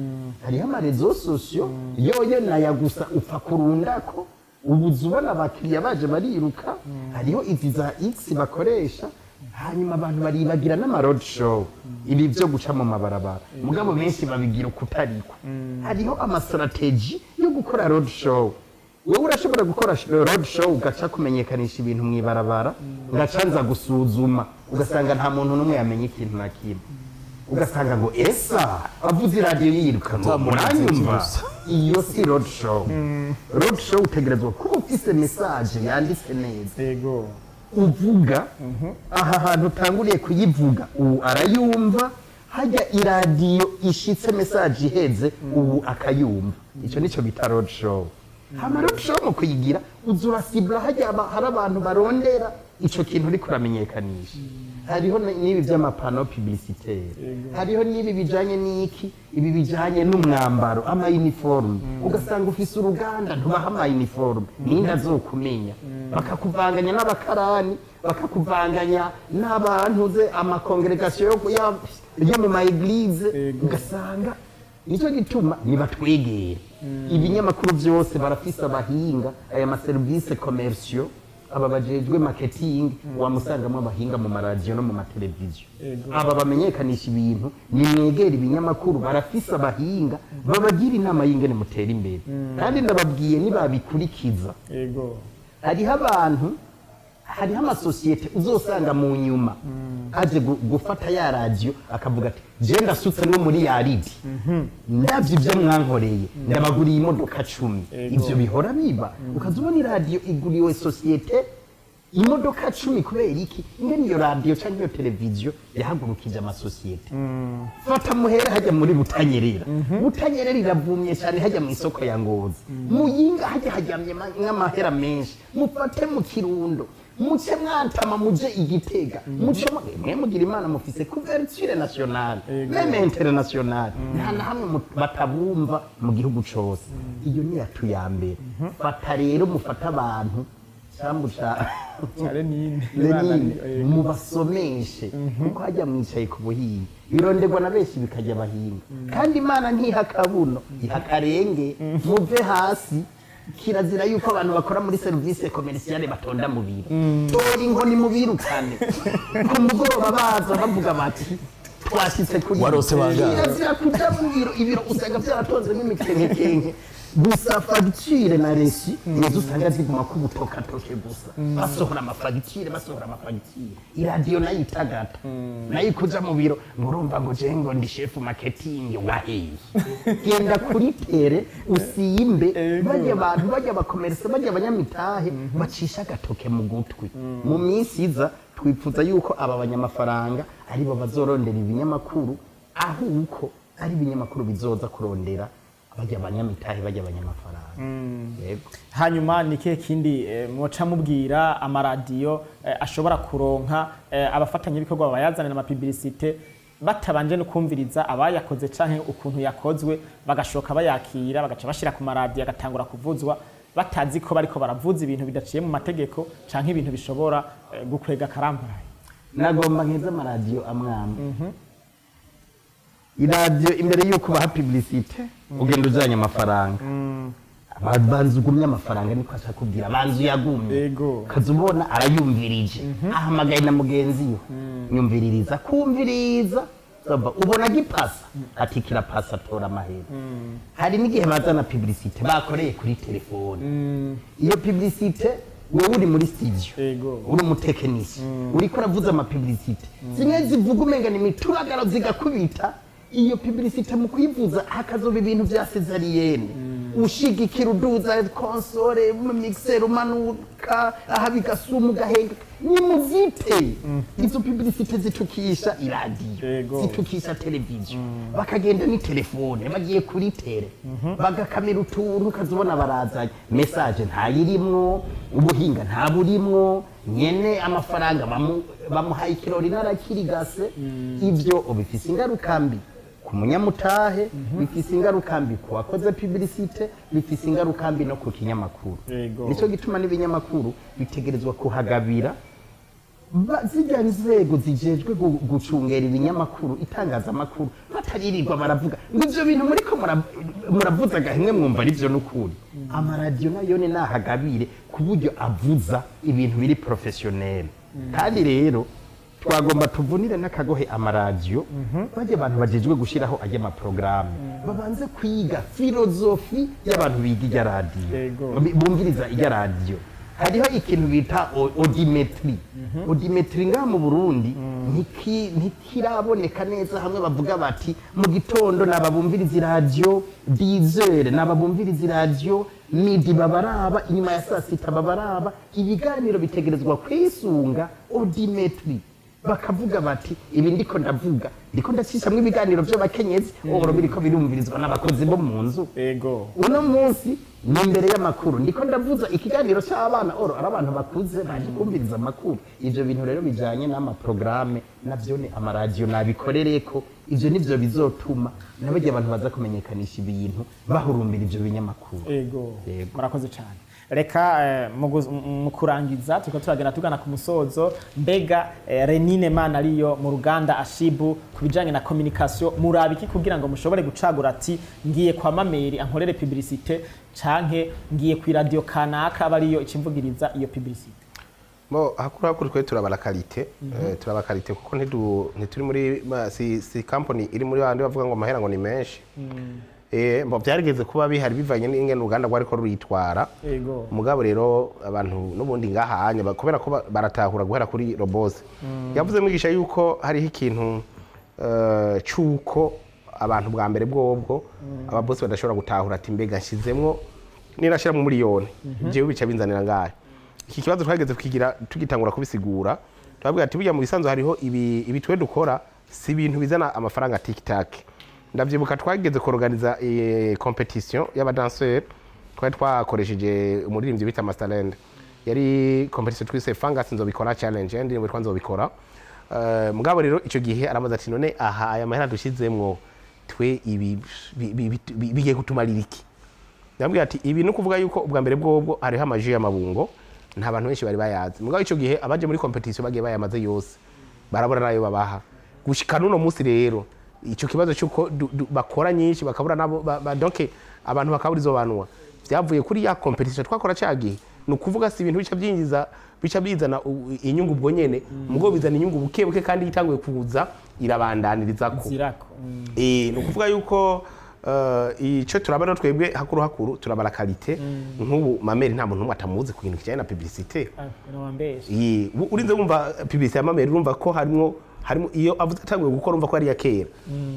hariho amaréseaux sociaux. Yoyo naya gusa upfa kurundako, ubu ubona abakiriya baje bariruka. Hariho izi za X bakoresha, hanyuma abantu baribagira n'ama road show, ibi byo guca mu mabarabara, mugabo benshi babigira ukutariko. Hariho amastratégies yo gukora road show. Wowe urashobora gukora road show, ugaca kumenyekanisha ibintu mu ibarabara, ugaca nza gusuzuma, ugasanga nta muntu n'umwe yamenye ikintu na kimwe, ugasanga ngo esa avuze iradiyo yiruka ngo muranyumva. Iyo si road show. Road show utegerezwa kuba ufise message yanditse neza, uvuga aha hantu utanguriye kuyivuga, ubu arayumva, hajya iradiyo ishitse message iheze, ubu akayumva. Icyo nicyo bita road show. Hama road show mu kuyigira uza urasibura hajya hari abantu barondera ico kintu uriko uramenyekanisha. Hariho n'ibi by'amapanneaux publicitaires, hariho n'ibi bijanye n'iki, ibi bijanye n'umwambaro, ama uniforme. Ugasanga ufise uruganda, ntubaha ama uniforme, ninde azokumenya? Bakakuvanganya n'abakarani, bakakuvanganya n'abantu ze amacongrégation yo mu ma églises. Ugasanga nicyo gituma nibatwegera ibinyamakuru byose, barafise abahinga, aya maserivisi commerciaux, aba bajejwe marketing, wamusangamo abahinga mu maradiyo no mu mateleviziyo. Aba bamenyekanisha ibintu, nimwegera ibinyamakuru, barafise abahinga babagira inama y'ingene mutera imbere. Kandi ndababwiye, nibabikurikiza, hariho abantu, hariho amasosiyete uzosanga mu nyuma aje gufata ya radiyo, akavuga ati: "Je ndasutse no muri yaridi, ndavye ibyo mwankoreye, ndabaguriye imodoka 10." Ivyo bihora biba, ukaza ubona iradiyo iguriwe société imodoka 10. Kubera iki? Ingene iyo radiyo cyangwa iyo televiziyo yahagurukije amasosiyete. Fata muhere hajya muri Butanyerera. Butanyerera iravumye cyane hajya mu isoko ya Ngozi. Muyinga hajya haryamye nk'amahera menshi. Mufate mu Kirundo, muce mwantama, muje Igitega, muce mwe mugira Imana mufise couverture nationale, même internationale. Nta na hamwe batabumva mu gihugu cose. Iyo ni yatu ya mbere. Fata rero mufate abantu cyambu ca Ca Lenine. Lenine, mubasomeshe, kuko hajya mwicaye ku buhinga, bironderwa na benshi bikajya abahinga. Kandi Imana ntiha akabuno, iha akarenge. Muve hasi. Kirazira yuko abantu bakora muri service commerciale batonda mu biro. Tora inkoni mu birukane. Ku mugoroba baza bavuga bati twashitse kuri Warose bangahe? Kirazira kuja mu biro, ibiro usanga byaratonzemo imikenkekenke gusa, fagitire na reçu nizo usanga ziguma ku butokatoke gusa, basohora amafagitire, basohora amafagitire. Iradiyo nayo itagata, nayo ikuja mu biro ngo urumva ngo je ngo ndi chef marketing waheye. Genda kuri terrain usimbe bajya abantu, bajya abakomerse, bajya abanyamitahe bacisha agatoke mu gutwi. Mu minsi iza twipfuza yuko aba banyamafaranga aribo bazorondera ibinyamakuru, aho uko ari ibinyamakuru bizoza kurondera bajya abanyamitahe, bajya abanyamafaranga. Yego. Hanyuma ni kihe kindi mwoca mubwira amaradiyo ashobora kuronka abafatanyabikorwa bayazanira ama publicité batabanje no kumviriza abayakoze canke ukuntu yakozwe, bagashoka bayakira, bagaca bashira ku maradiyo agatangura kuvuzwa batazi ko bariko baravuza ibintu bidaciye mu mategeko canke ibintu bishobora gukwega karambaraye? Nagomba nkeze amaradiyo amwamwe. Iradiyo imbere y'uko baha publicité ugenda ujanye amafaranga. Banza ugumye amafaranga, niko ashaka kubwira, banza uyagumye. Kaza ubona arayumvirije, ahamagaye na mugenzi we, nyumviririza, kumviriza. Zaba, ubona gipasa, ati kirapasa, tora amahera. Hari n'igihe bazana publicité bakoreye kuri telefone. Iyo publicité wowe uri muri studio, uri umutekinisi, uriko uravuza ama publicité, zimwe zivuga umenga ni imituragaro zigakubita. Iyo publicité mu kuyivuza hakazoba ibintu vya césarienne, ushigikira, uduza console, mixer, umanuka aha bigasuma ugahenga. Nimuzite izo publicité zitukisha iradiyo, zitukisha televiziyo. Bakagenda ni telefone bagiye kuri terrain, bagakamera utuntu, ukazibona barazanye message ntayirimwo, ubuhinga ntaburimwo, nyene amafaranga bamuhaye ikirori narakirigase. Ivyo bifise ingaruka mbi ku munyamutahe, bifise ingaruka mbi ku wakoze publicité, bifise ingaruka mbi no ku kinyamakuru. Nico gituma n'ibinyamakuru bitegerezwa kuhagabira. Zirya nzego zijejwe gucungera ibinyamakuru, itangazamakuru, bataririrwa baravuga ngo ivyo bintu muriko muravuza gahimwe mwumva ari vyo n'ukuri. Amaradiyo nayo ni nahagabire ku buryo avuza ibintu biri professionnel. Kandi rero twagomba tuvunire n'akagohe amaradiyo, bajya abantu bajejwe gushiraho ajya amaporogaramu babanze kwiga philosophie y'abantu biga ijya radiyo, bumviriza ijya radiyo. Hariho ikintu bita audiométrie. Audiométrie ngaha mu Burundi ntikiraboneka neza. Hamwe bavuga bati mu gitondo nababumviriza iradiyo 10h, nababumviriza iradiyo midi babaraba, inyuma ya saa sita babaraba. Ibiganiro bitegerezwa kwisunga audiométrie, bakavuga bati ibi ndiko ndavuga, ndiko ndacishamwo ibiganiro vy'abakenyezi, ohoro biriko birumvirizwa n'abakozi bo mu nzu. Uno munsi ni imbere y'amakuru, ndiko ndavuza ikiganiro cy'abana, oro ari abantu bakuze baje kumviriza amakuru. Ivyo bintu rero bijanye n'amaprograme navyo ni amaradiyo nabikorereko. Ivyo nivyo bizotuma nabajya abantu baza kumenyekanisha ibintu bahurumbira ivyo binyamakuru. Yego. Murakoze cyane. Reka mu kurangiza, turiko turagenda tugana ku musozo. Mbega Renine Mana ariyo mu ruganda Ashibu, ku bijanye na communication muraba iki kugira ngo mushobore gucagura ati ngiye kwa Mameri ankorere publicité, canke ngiye ku radio kanaka aba ariyo ikimvugiriza iyo publicité? Bo hakuru hakuru twe turaba qualité, turaba qualité kuko ntituri muri si company iri muri bandi bavuga ngo amahera ngo ni menshi. Bo byarigeze kuba bihari bivanye n'ingene uruganda rwariko ruritwara. Mugabo rero abantu n'ubundi ngaha anya kubera ko baratahura guhera kuri robose yavuze mwigisha yuko hariho ikintu cyuko abantu bwa mbere bwobwo ababosi badashobora gutahura ati mbega nshizemwo nirashira mu miliyoni jewe bica binzanira ngahe. Iki kibazo twageze kukigira tugitangura kubisigura, twabwira ati burya mu bisanzwe hariho ibi twe dukora si ibintu bizana amafaranga tic tac. Ndavyibuka twageze kuorganiza compétition y'abadanseur, twari twakoresheje umuririmbyi bita Masterland. Yari compétition twise Fangas nzobikora challenge, indirimbo yitwa nzobikora. Mugabo rero ico gihe aramaze ati none aha aya mahera dushizemwo twe ibi bigiye kutumarira iki? Ndamubwira ati ibi no kuvuga yuko ubwa mbere bwobwo hariho amaji y'amabungo, nta bantu benshi bari bayazi. Mugabo ico gihe abaje muri compétition bagiye bayamaze yose, barabura nayo babaha gushika n'uno munsi. Rero ico kibazo cyuko bakora nyinshi bakabura nabo donc abantu bakabura izo banwa. Vyavuye kuri ya competition twakora cagihe. Ni ukuvuga si ibintu bica byinjiza, bica bizana inyungu ubwo nyene, mugo bizana inyungu buke buke, kandi itanguye kuza irabandaniriza ko. Zirako. Ni ukuvuga yuko ico turaba rero twebwe hakuru hakuru turabara qualité. Nk'ubu Mameri nta muntu n'umwe atamuzi ku kintu kijanye na publicité. Ah, nawambeshe. Urinze wumva publicité ya Mameri, urumva ko harimo iyo avuze atanguye gukora, urumva ko ari iya kera.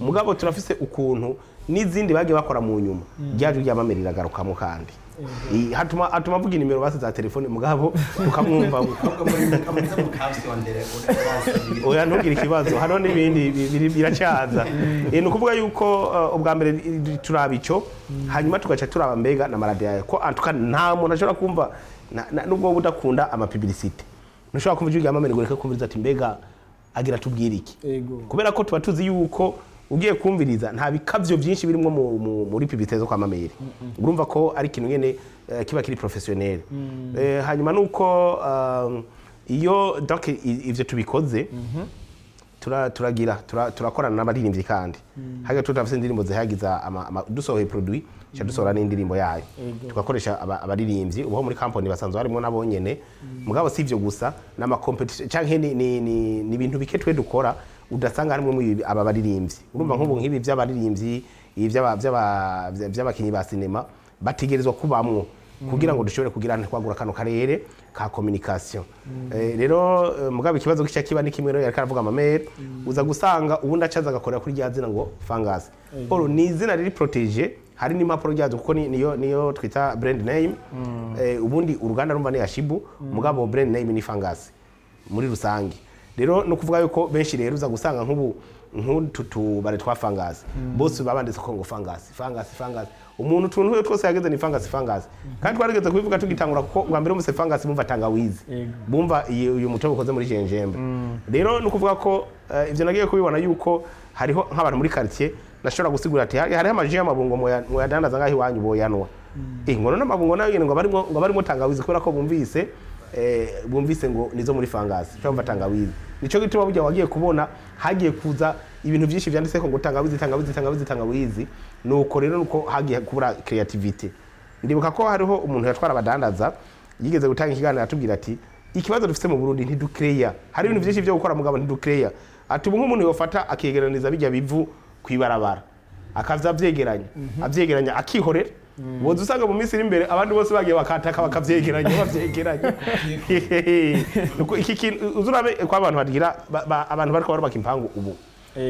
Mugabo turafise ukuntu n'izindi bagiye bakora mu nyuma ryaje rya Mameri riragarukamo, kandi hatuma atuma avuga inimero basi za telefone, mugabo ukamwumva. Oya, ntugire ikibazo, hano n'ibindi biracyaza. Ni ukuvuga yuko ubwa mbere turaba ico, hanyuma tugaca turaba mbega na maradiyo yawe ko antuka nta muntu ashobora kumva nubwo wowe udakunda amapublicité, ntushobora kumva ijwi rya Mameri ngo reke kumviriza ati mbega agira tubwire iki? Kubera ko tuba tuzi yuko ugiye kumviriza nta bikavyo byinshi birimo muri publicité zo kwa Mameri. Urumva ko ari ikintu nyene kiba kiri professionnel. Hanyuma nuko iyo donc ivyo tubikoze, turagira turakorana n'abaririmbyi, kandi hajya tutafise indirimbo zihagiza dusohoye produit cha dusohora n'indirimbo yayo, tugakoresha abaririmbyi ubaho muri company basanzwe harimo nabo nyene. Mugabo si ivyo gusa, n'ama competition canke ni ibintu bike twe dukora udasanga harimo muri aba baririmbyi. Urumva nk'ubu nk'ibi by'abaririmbyi, ibi by'abakinyi ba sinema bategerezwa kubamwo kugira ngo dushobore kugira kwagura kano karere ka communication. Rero mugabo ikibazo kica kiba ni kimwe rero yariko aravuga Mamere, uza gusanga ubundi acaza agakorera kuri rya zina ngo Fangas. Or ni izina riri protégé, hari n'impapuro ryazo, kuko niyo twita brand name. Ubundi uruganda rumva ni Yashibu, mugabo brand name ni Fangas muri rusange. Rero no kuvuga yuko benshi rero uza gusanga nk'ubu nk'utu tubare twa Fangas bose babanditse ko ngo Fangas, Fangas, Fangas. Umuntu utuntu twose yageze ni Fangas, Fangas. Kandi twarigeze kubivuga tugitangura, kuko bwa mbere bumvise Fangas bumva tangawizi, bumva uyu mutobe ukoze muri gingembre. Rero no kuvuga ko ivyo nagiye kubibona yuko hariho nk'abantu muri quartier nashobora gusigura ati hariho amaji y'amabungo muyadandaza ngaho iwanyu boyanwa. Ngo none amabungo nayo nyene ngo barimo tangawizi, kubera ko bumvise ngo nizo muri Fangas cyangwa tangawizi. Nico gituma burya wagiye kubona hagiye kuza ibintu byinshi byanditse ko ngo tangawizi, tangawizi, tangawizi, tangawizi. Nuko rero nuko hagiye kubura creativity. Ndibuka ko hariho umuntu yatwara abadandaza yigeze gutanga ikiganiro atubwira ati ikibazo dufite mu Burundi ntiducreya, hari ibintu byinshi byo gukora mugabo ntiducreya. Ati ubu nk'umuntu yofata akegeraniriza bijya bivu kwibarabara, akaza avyegeranya, avyegeranya, akihorera, woza usanga mu minsi iri imbere abandi bose bagiye bakataka bakavyegeranya, bavyegeranya. Nuko iki kintu uzurabe ko abantu bagira abantu bariko barubaka impangu ubu,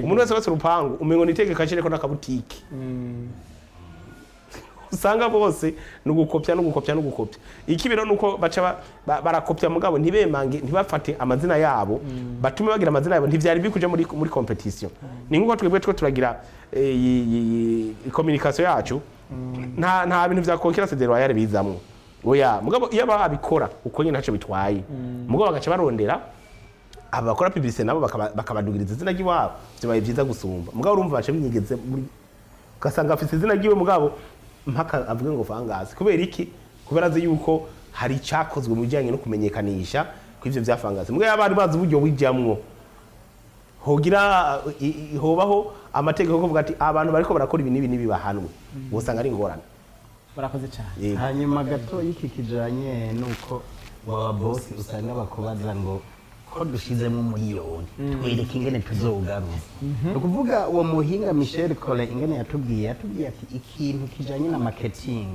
umuntu wese urupangu umengo nitegeka ashireko n'akabutiki. Usanga bose ni ugukopya no gukopya no gukopya. Ikibiro nuko baca barakopya, mugabo ntibemange, ntibafate amazina yabo batume bagira amazina yabo. Ntivyari bikuja muri competition. Ni nkuko twebwe two turagira communication yacu, nta bintu vya concurrence déloyale bizamwo, oya. Mugabo iyo babikora uko nyine ntaco bitwaye, mugabo bagaca barondera abakora publicité nabo bakabadugiriza izina ry'iwabo, vyabaye vyiza gusumba. Mugabo urumva baca binyegeze muri, ugasanga afise izina ryiwe mugabo mpaka avuge ngo Fangas. Kubera iki? Kubera azi yuko hari icyakozwe mu bijyanye no kumenyekanisha kw'ivyo bya Fangas. Mugabo abari bazi uburyo bijamwo, hogira hobaho amategeko yo kuvuga ati abantu bariko barakora ibi n'ibi n'ibi bahanwe, wosanga ari ingorane. Murakoze cyane. Yego. Hanyuma gato y'iki kijanye nuko wa bosi usanga bakubaza ngo ko dushizemo 1 miliyoni twereke ingene tuzogaruza. Ni ukuvuga uwo muhinga Michel Colin ingene yatubwiye ati ikintu kijanye na marketing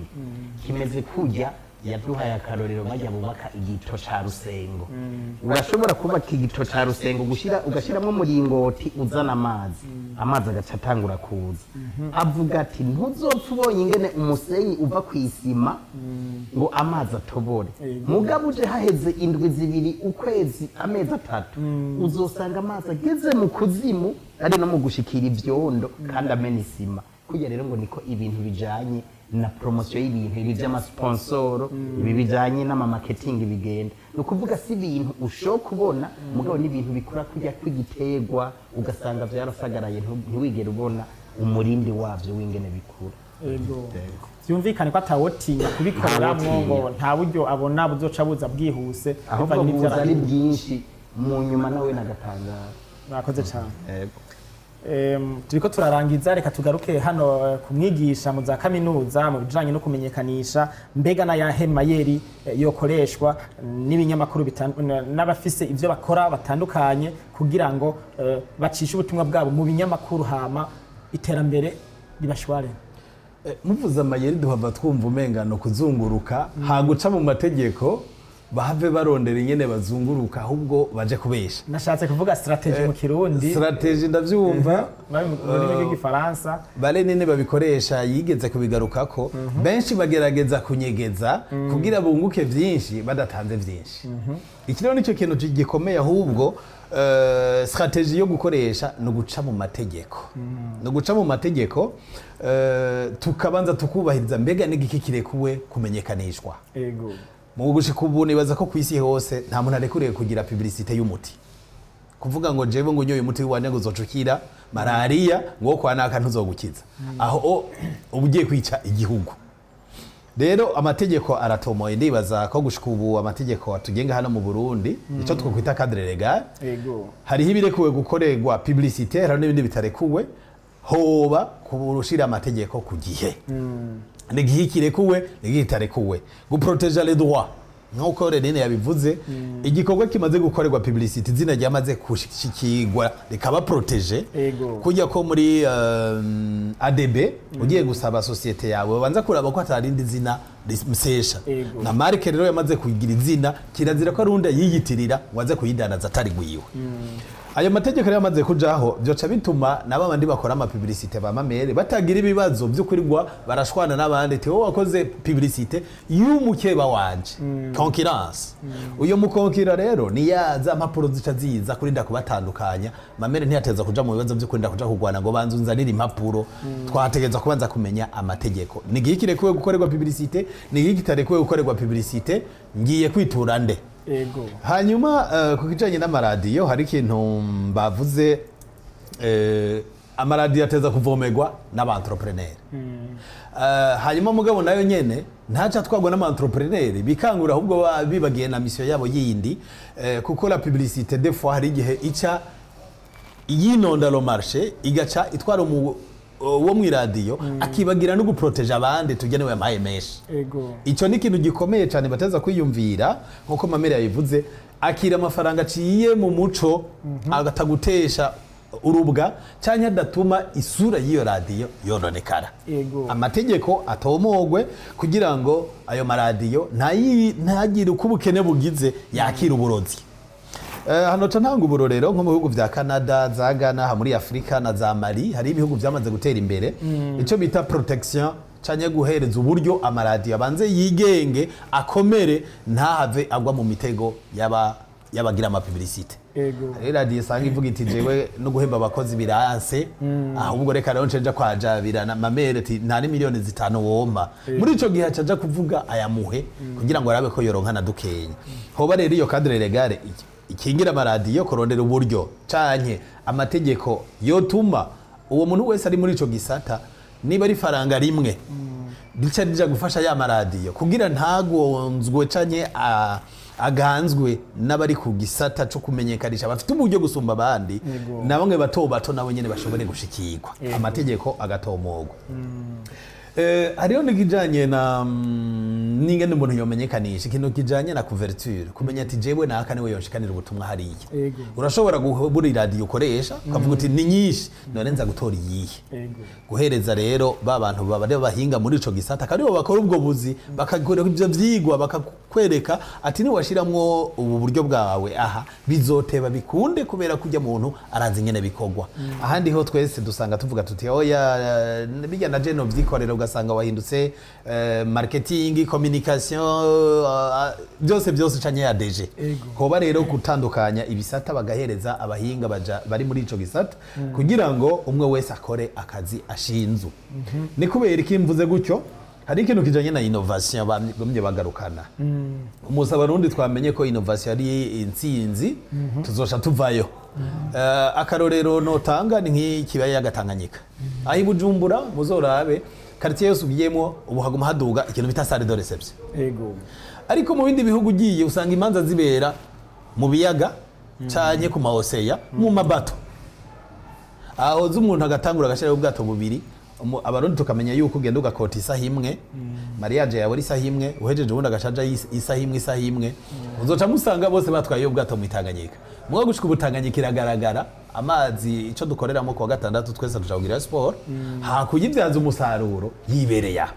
kimeze kujya yaduhaye akarorero bajya bubaka igito ca Rusengo. Urashobora kubaka igito ca Rusengo, gushira ugashiramwo umuringoti uzana amazi, amazi agaca atangura kuza. Avuga ati ntuzopfa ubonye ingene umusenyi uva ku isima ngo amazi atobore. Mugabo uje haheze indwi 2, ukwezi, amezi 3, uzosanga amazi ageze mu kuzimu, ari no mu gushikira ivyondo kandi amena isima. Kurya rero ngo niko ibintu bijanye na promotion y'ibintu, ibi by'amasponsoro, ibi bijanye n'ama marketing bigenda. Ni ukuvuga si ibintu ushobora kubona, mugabo ni ibintu bikura kurya kw'igiterwa, ugasanga vyarasagaraye, ntiwigere ubona umurindi wavyo w'ingene bikura. Ego. Byumvikane ko atawotinya kubikoreramwo ngo nta buryo abona buzoca buza bwihuse. Ahubwo bivanye n'ivyo buza ari arangije. bwinshi, mu nyuma nawe nagatangara. Murakoze cyane. Yego. Turiko turarangiza, reka tugaruke hano kumwigisha mu za kaminuza mu bijanye no kumenyekanisha. Mbega n'ayahe mayeri yokoreshwa n'ibinyamakuru n'abafise ivyo bakora batandukanye kugira ngo bacishe ubutumwa bwabo mu binyamakuru, hama iterambere ribashware? Muvuze amayeri, duhava twumva umengano kuzunguruka, haguca mu mategeko, bahave barondera ingene bazunguruka, ahubwo baje kubesha. Nashatse kuvuga stratégie mu Kirundi. Stratégie, ndavyumva. Mu rurimi rw'Igifaransa. Bare nene babikoresha, yigeze kubigarukako. Benshi bagerageza kunyegeza kugira bunguke vyinshi badatanze vyinshi. Iki rero nicyo kintu gikomeye. Ahubwo stratégie yo gukoresha ni uguca mu mategeko, ni uguca mu mategeko, tukabanza tukubahiriza mbega n'igiki kirekuwe kumenyekanishwa. Mu gushika ubu, nibaza ko ku isi hose nta muntu arekuriye kugira publicité y'umuti, kuvuga ngo jewe ngo unyoye umuti wanje ngo uzocukira malaria, ngo kwa naka ntuzogukiza. Aho uba ugiye kwica igihugu. Rero amategeko aratomoye. Ndibaza ko gushika ubu amategeko atugenga hano mu Burundi, ico twokwita cadre légal, hariho ibirekuwe gukorerwa publicité, hariho n'ibindi bitarekuwe. Hoba kurushira amategeko ku gihe, n'igihe kirekuwe n'igihe kitarekuwe, guproteja les droits nk'uko Renine yabivuze. Igikorwa kimaze gukorerwa publicité, izina ryamaze gushikirwa rikaba protégé, kujya ko muri ADB ugiye gusaba société yawe, babanza kuraba ko atarindi zina rimusesha. Na marque rero yamaze kugira izina, kirazira ko arundi yiyitirira ngo aze kuyidandaza atari gwiwe. Ayo mategeko rero yamaze kujaho, byoca bituma na babandi bakora ama publicité ba mamere batagira ibibazo byo kurirwa barashwana n'abandi, ti wowe wakoze publicité y'umukeba wanje, concurrence. Uyo mukonkira rero niyaza, mpapuro zica ziza kurinda kubatandukanya. Mamere ntiyateza kuja mu bibazo byo kurinda kuja kugwana ngo banze unzanire impapuro. Twategeza kubanza kumenya amategeko: ni igihe kirekuwe gukorerwa publicité, ni igihe kitarekuwe gukorerwa publicité, ngiye kwitura nde? Hanyuma ku kijanye n'amaradiyo, hari ikintu bavuze. Amaradiyo ateza kuvomerwa n'aba entrepreneur. Hanyuma mugabo nayo nyene ntaca atwarwa n'ama entrepreneur bikangura, ahubwo bibagiye na mission yabo yindi, kuko la publicité des fois hari igihe ica yinonda le marché, igaca itwara wo mw'iradiyo, akibagira no guproteja abandi tugenewe yampaye menshi. Icyo ni ikintu gikomeye cyane bateza kwiyumvira. Nk'uko mamere yabivuze, akira amafaranga aciye mu muco, atagutesha urubwa cyangwa adatuma isura y'iyo radiyo yononekara. Amategeko atomogwe kugira ngo ayo maradiyo ntagire uko ubukene bugize yakira uburozi. Hano ca ntanga uburorero nko mu bihugu vya Canada, za Ghana, ha muri Afrika na za Mali, hari ibihugu vyamaze gutera imbere, ico bita protection canke guhereza uburyo amaradiyo abanze yigenge, akomere, ntahave agwa mu mitego y'aba y'abagira ama publicité. Hari radiyo isanga ivuga iti: "Jewe no guhemba abakozi biranse, ahubwo reka rero nce kwa Jabira mamere ati nta ni miliyoni 5 wompa." Muri ico gihe acaja kuvuga ayamuhe kugira ngo arabe ko yoronka na dukenya. Hoba rero iyo cadre légale ikingira amaradiyo, kurondera uburyo canke amategeko yotuma uwo muntu wese ari muri ico gisata, niba ari faranga rimwe rica rija gufasha ya maradiyo kugira ntagonzwe canke aganzwe n'abari ku gisata co kumenyekanisha bafite uburyo gusumba abandi, na bamwe bato bato nabo nyene bashobore gushikirwa, amategeko agatomogwa. Hariho n'ikijanye na n'ingene umuntu yomenyekanisha, ikintu kijanye na couverture, kumenya ati jewe naka niwe yonshikanira ubutumwa hariya. Urashobora guhubura iradiyo ukoresha, ukavuga uti ni nyinshi, none nza gutora iyihe? Guhereza rero ba bantu baba bahinga muri ico gisata, kandi bo bakora ubwo buzi, bakakora ivyo vyigwa, bakakwereka ati niwashiramwo ubu buryo bwawe aha, bizoteba bikunde, kubera kujya muntu arazi ingene bikorwa. Ahandi ho twese dusanga tuvuga tuti oya, bijya na je no vyikorera, ugasanga wahindutse marketing, communication, byose byose canke ya DG. Hoba rero gutandukanya ibisata, bagahereza abahinga baja bari muri ico gisata kugira ngo umwe wese akore akazi ashinzwe. Ni kubera iki mvuze gutyo? Hari ikintu kijanye na innovation bamye bagarukana. Umusa Abarundi twamenye ko innovation ari intsinzi, tuzosha tuvayo. Akarorero notanga ni nk'ikibaya Tanganyika aho i Bujumbura. Muzorabe quartier yose ugiyemo, ubu haguma haduga ikintu bita salle de réception. Ariko mu bindi bihugu ugiye, usanga imanza zibera mu biyaga canke ku ma océan, mu mabato. Aho uzi umuntu agatangura agashyiraho ubwato bubiri, Abarundi tukamenya yuko ugenda ugakota isaha imwe, mariage yawe ari isaha imwe, uhejeje ubundi agacaja isaha imwe, isaha imwe, uzoca musanga bose batwaye ubwato mu Itanganyika. Mugabo gushika ubu Tanganyika iragaragara, amazi ico dukoreramo kuwa gatandatu twese tuja kugira siporo, hakuyibyaza umusaruro yibereye aho.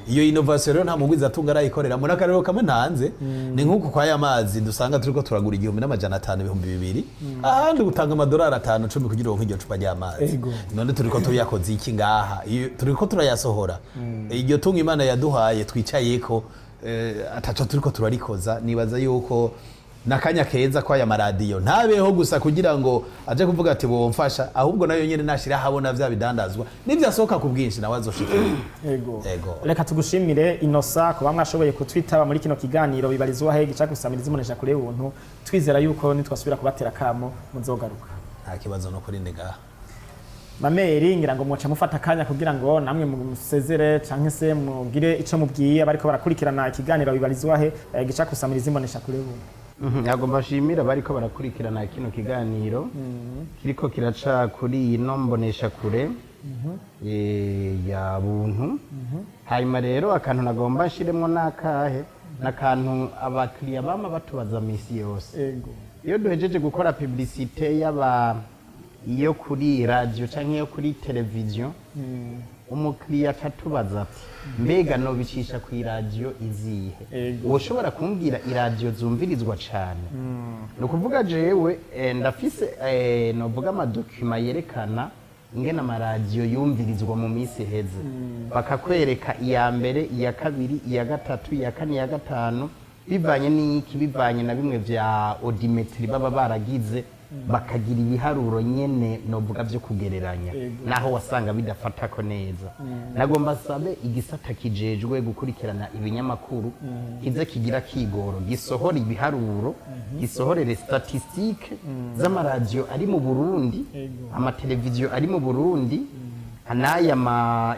Iyo innovation rero nta mugwiza atunga arayikorera. Muri akarero kamwe ntanze ni nk'uku kwa ya mazi dusanga turiko turagura 1500, 2000, ahandi gutanga amadolari 5, 10 kugira ngo nk'iryo cupa ry'amazi. None turiko tuyakoze iki ngaha? Iyo turiko turayasohora, iryo tunga Imana yaduhaye twicayeko, ataco turiko turarikoza. Nibaza yuko nakanya keza kwa aya maradiyo ntabeho gusa kugira ngo aje kuvuga ati bomfasha, ahubwo nayo nyene nashira habona vya bidandazwa nivyasohoka ku bwinshi nawe azoshikira. Ego. Ego. Reka tugushimire Inosa kuba mwashoboye kutwitaba muri kino kiganiro bibarizwa he gica gusamiriza imbonesha kure y'ubuntu, twizera yuko nitwasubira kubatera kamo muzogaruka. Nta kibazo no kuri ngaha. Mameri, ngira ngo mwoca mufata akanya kugira ngo namwe musezere canke se mugire ico mubwiye abariko barakurikirana ikiganiro bibarizwa he gica gusamiriza imbonesha kure y'ubuntu. Ntabwo mbashimira bariko barakurikirana kino kiganiro kiriko kiraca kuri ino mbonesha kure ya buntu. Hanyuma rero akantu nagomba nshiremwo n'akahe, n'akantu abakiriya bama batubaza misi yose. Iyo duhejeje gukora publicité yaba iyo kuri radio canke iyo kuri televiziyo, umukiriya akatubaza ati mbega nobicisha ku iradiyo izihe? Woshobora kumbwira iradiyo zumvirizwa cane? Ni ukuvuga jewe ndafise novuga amadokima yerekana ingene amaradiyo yumvirizwa mu minsi iheze, bakakwereka iya mbere, iya kabiri, iya gatatu, iya kane, iya gatanu, bivanye n'iki, bivanye na bimwe vya audiometry baba baragize, bakagira ibiharuro nyene novuga vyo kugereranya, naho wasanga bidafatako neza. Nagomba sabe igisata kijejwe gukurikirana ibinyamakuru kize kigira kigoro gisohora ibiharuro, gisohorere statistique z'amaradiyo ari mu Burundi, amateleviziyo ari mu Burundi, n'aya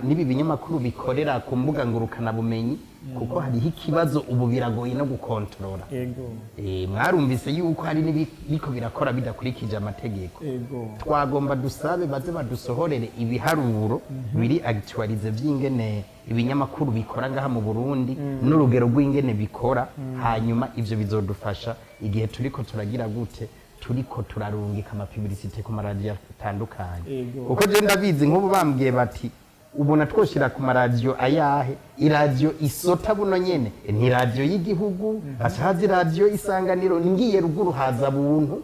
n'ibi binyamakuru bikorera ku mbuga ngurukanabumenyi, kuko hariho ikibazo ubu biragoye no gukontorora. Mwarumvise yuko hari n'ibiriko birakora bidakurikije amategeko. Twagomba dusabe baze badusohorere ibiharuro biri actualize vy'ingene ibinyamakuru bikora ngaha mu Burundi, n'urugero rw'ingene bikora. Hanyuma ivyo bizodufasha igihe turiko turagira gute, turiko turarungika amapublicité ku maradiyo atandukanye. Kuko je ndabizi nk'ubu bambwiye bati ubona twoshira ku maradiyo ayahe, iradiyo isota buno nyene ni radiyo y'igihugu, haca haza iradiyo Isanganiro, ngiye ruguru haza Buntu,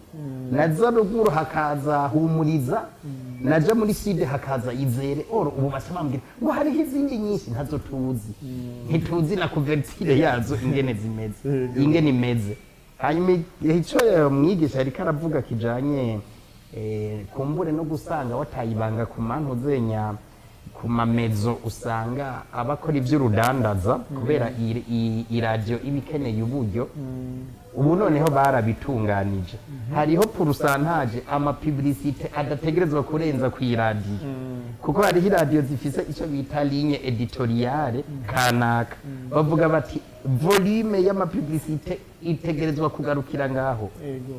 naza ruguru hakaza Humuriza, naja muri side hakaza Izere. Oro ubu baca bambwira ngo hariho izindi nyinshi ntazo tuzi, ntituzi na couverture yazo ingene zimeze, ingene imeze. Hanyuma ico mwigisha yariko aravuga kijanye kumbure no gusanga watayibanga ku mantuzenya ku mamezo, usanga abakora ivy'urudandaza kubera iradiyo iba ikeneye uburyo. Ubu noneho barabitunganije, hariho pourcentage amapublicité adategerezwa kurenza ku iradiyo, kuko hariho iradiyo zifise ico bita ligne editoriale kanaka, bavuga bati volume y'amapublicité itegerezwa kugarukira ngaho.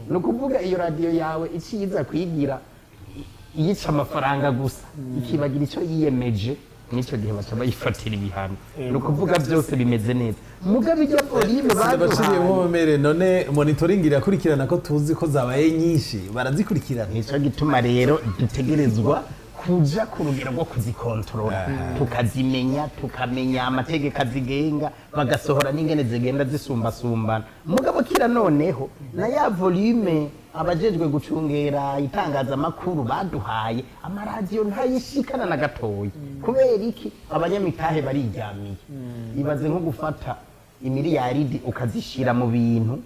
Ni ukuvuga iyo radiyo yawe iciza kwigira yica amafaranga gusa, ikibagira icyo yiyemeje, n'icyo gihe baca bayifatira ibihano. Ni ukuvuga byose bimeze neza, mugabe iryo volume baduhaye. Mere none monitoring irakurikirana ko tuzi ko zabaye nyinshi, barazikurikirana. Nico gituma rero dutegerezwa kuja ku rugero rwo kuzikontorora, tukazimenya, tukamenya amategeko azigenga, bagasohora n'ingene zigenda zisumbasumbana. Mugabo kira noneho na ya volume abajejwe gucungera itangazamakuru baduhaye, amaradiyo ntayishikana na gatoya. Kubera iki? Abanyamitahe bariryamiye. Ibaze nko gufata imiliyaridi ukazishira mu bintu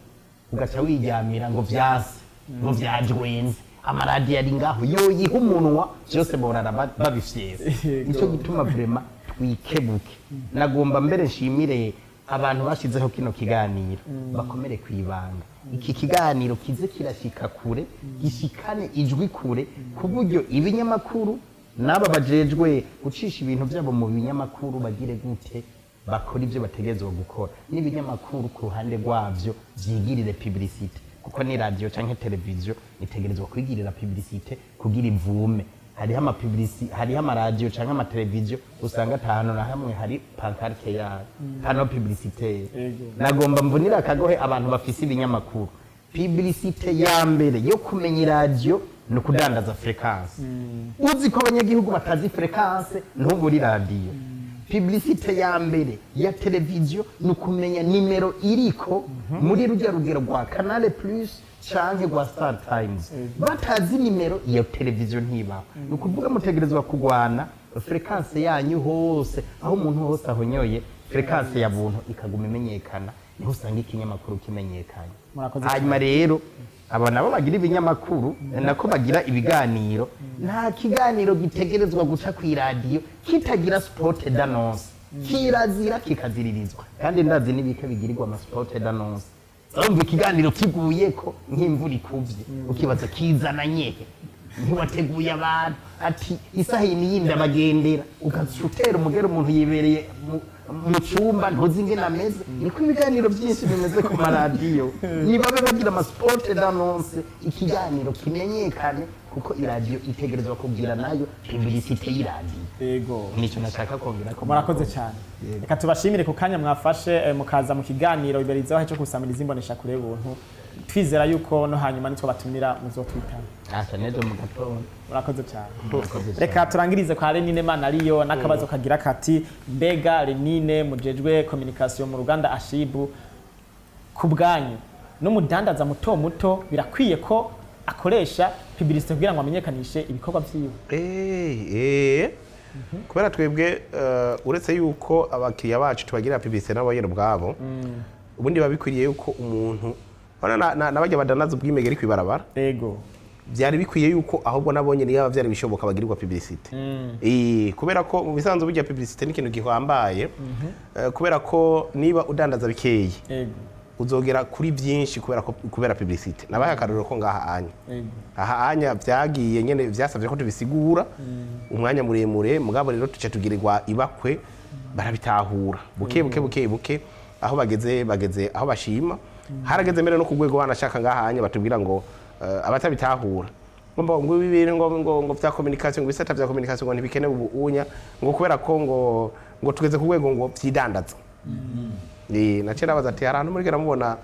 ugaca wiryamira ngo vyase, ngo vyajwenze, amaradiyo ari ngaho yoyiha umunwa vyose borara babifyesa. Nico gituma vraiment twikebuke. Nagomba mbere nshimire abantu bashizeho kino kiganiro, bakomere kwibanga. Iki kiganiro kize kirashika kure, gishikane ijwi kure, ku buryo ibinyamakuru n'aba bajejwe gucisha ibintu byabo mu binyamakuru bagire gute, bakora ibyo bategerezwa gukora, n'ibinyamakuru ku ruhande rwavyo vyigirire publicité, kuko ni radio canke televiziyo itegerezwa kwigirira publicité kugira ivume. Hariho ama publicité, hariho amaradiyo canke amateleviziyo usanga atahanu na hamwe hari pancarte yayo, panneau publicitaire. Nagomba mvunira akagohe abantu bafise ibinyamakuru. Publicité ya mbere yo kumenya iradiyo ni ukudandaza fréquence. Uzi ko abanyagihugu batazi fréquence, ntubura iradiyo. Publicité ya mbere ya televiziyo ni ukumenya nimero iriko muri rujya rugero rwa Canal Plus canke rwa Star Times. Batazi nimero iyo televiziyo ntibaho. Ni ukuvuga mutegerezwa kugwana fréquence yanyu hose, aho umuntu hose ahonyoye fréquence ya buntu ikaguma imenyekana, niho usanga ikinyamakuru kimenyekanye. Murakoze. Hanyuma rero aba nabo bagira ibinyamakuru, nako bagira ibiganiro, nta kiganiro gitegerezwa guca ku iradiyo kitagira spot d'annonce. Kirazira kikaziririzwa, kandi ndazi n'ibike bigirirwa ama spot d'annonce. Urumva ikiganiro kiguye ko nk'imvura ikuvye, ukibaza kizana nyehe, ntiwateguye abantu ati isaha iyi niyindi abagendera, ukaza utera umugera umuntu yibereye mu cyumba, ntuzi ingene ameze. Niko ibiganiro byinshi bimeze ku maradiyo. Nibabe bagira ama spot d'annonce, ikiganiro kimenyekane, kuko iradiyo itegerezwa kugira nayo publicité y'iradiyo. Nicyo nashaka kongera ko. Murakoze cyane. Reka tubashimire ku kanya mwafashe mukaza mu kiganiro iberizaho cyo kusamiriza imbonesha kure buntu. Twizera yuko no hanyuma nitwo batumira muzotwitana. Asa neza mu gatondo. Murakoze cyane. Murakoze cyane. Reka turangirize kwa Lenine Manariyo n'akabazo kagira kati: mbega Lenine, mujejwe communication mu ruganda Ashibu, ku bwanyu n'umudandaza muto muto birakwiye ko akoresha publicité kugira ngo amenyekanishe ibikorwa vyiwe? Kubera twebwe uretse yuko abakiriya bacu tubagira publicité nabo nyene ubwabo, ubundi biba bikwiriye yuko umuntu urabona n'abajya badandaza ubwimegeri kw'ibarabara, byari bikwiye yuko ahubwo nabonye niba byari bishoboka bagirirwa publicité. Kubera ko mu bisanzwe burya publicité ni ikintu gihambaye. Kubera ko niba udandaza bikeyi, uzogera kuri byinshi kubera ko kubera publicité. Nabaye akarorero ko ngaha anya, aha anya byagiye nyene byasabye ko tubisigura umwanya muremure, mugabo rero tuca tugirirwa ibakwe, barabitahura buke buke buke buke, aho bageze aho bashima. Harageze mbere no ku rwego wanashaka ngaha anya batubwira ngo abatabitahura ngo ibi bintu ngo vya communication, ngo bisata vya communication ngo ntibikenewe ubu unya, ngo kubera ko ngo tugeze ku rwego ngo vyidandaza. Ni nace nabaza ati hari ahantu muri mubona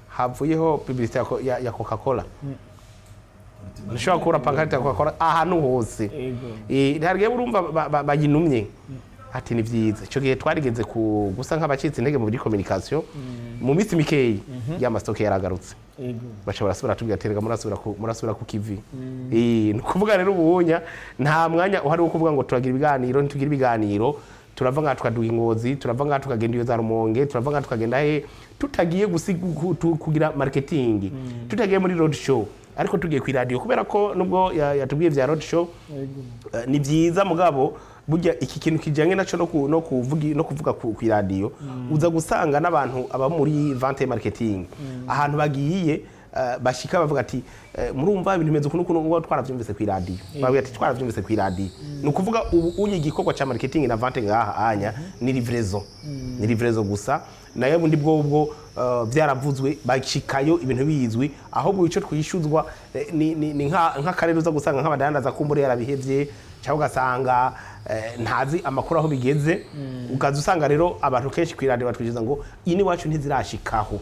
havuyeho publicité ya Coca-Cola? Ntushobora kubura pancarte ya Coca-Cola ahantu hose. Ntabwo urumva bayinumye ati ni vyiza. Ico gihe twarigeze ku gusa nk'abacitse intege muri communication, mu minsi mikeyi ya stock yaragarutse, baca barasubira tubwira ati rega murasubira ku kivi. Ni ukuvuga rero ubunya nta mwanya uhari wo kuvuga ngo turagira ibiganiro, ntitugira ibiganiro. Turava ngaha tukaduha ingozi, turava ngaha tukagenda iyo za Rumonge, turava ngaha tukagenda he, tutagiye kugira marketing, tutagiye muri road show, ariko tugiye ku radio. Kubera ko nubwo yatubwiye vya road show, ni byiza, mugabo burya iki kintu kijanye naco no kuvuga ku radio, uza gusanga n'abantu aba muri vente marketing ahantu bagiye bashika bavuga ati murumva ibintu bimeze ukuntu ukuntu, ngo twaravyumvise ku radio. Bavuga ati twaravyumvise ku radio. Ni ukuvuga ubu unye igikorwa ca marketing na vente ngaha anya ni livraison, ni livraison gusa. Nayo bundi bwobwo vyaravuzwe, bashikayo ibintu bizwi. Ahubwo ico twishuzwa ni nk'akarere uza gusanga nk'abadandaza kumbure yarabihevye, cyangwa ugasanga ntazi amakuru aho bigeze. Ukaza usanga rero abantu kenshi ku iradiyo batwishyuza ngo ini wacu ntizirashikaho,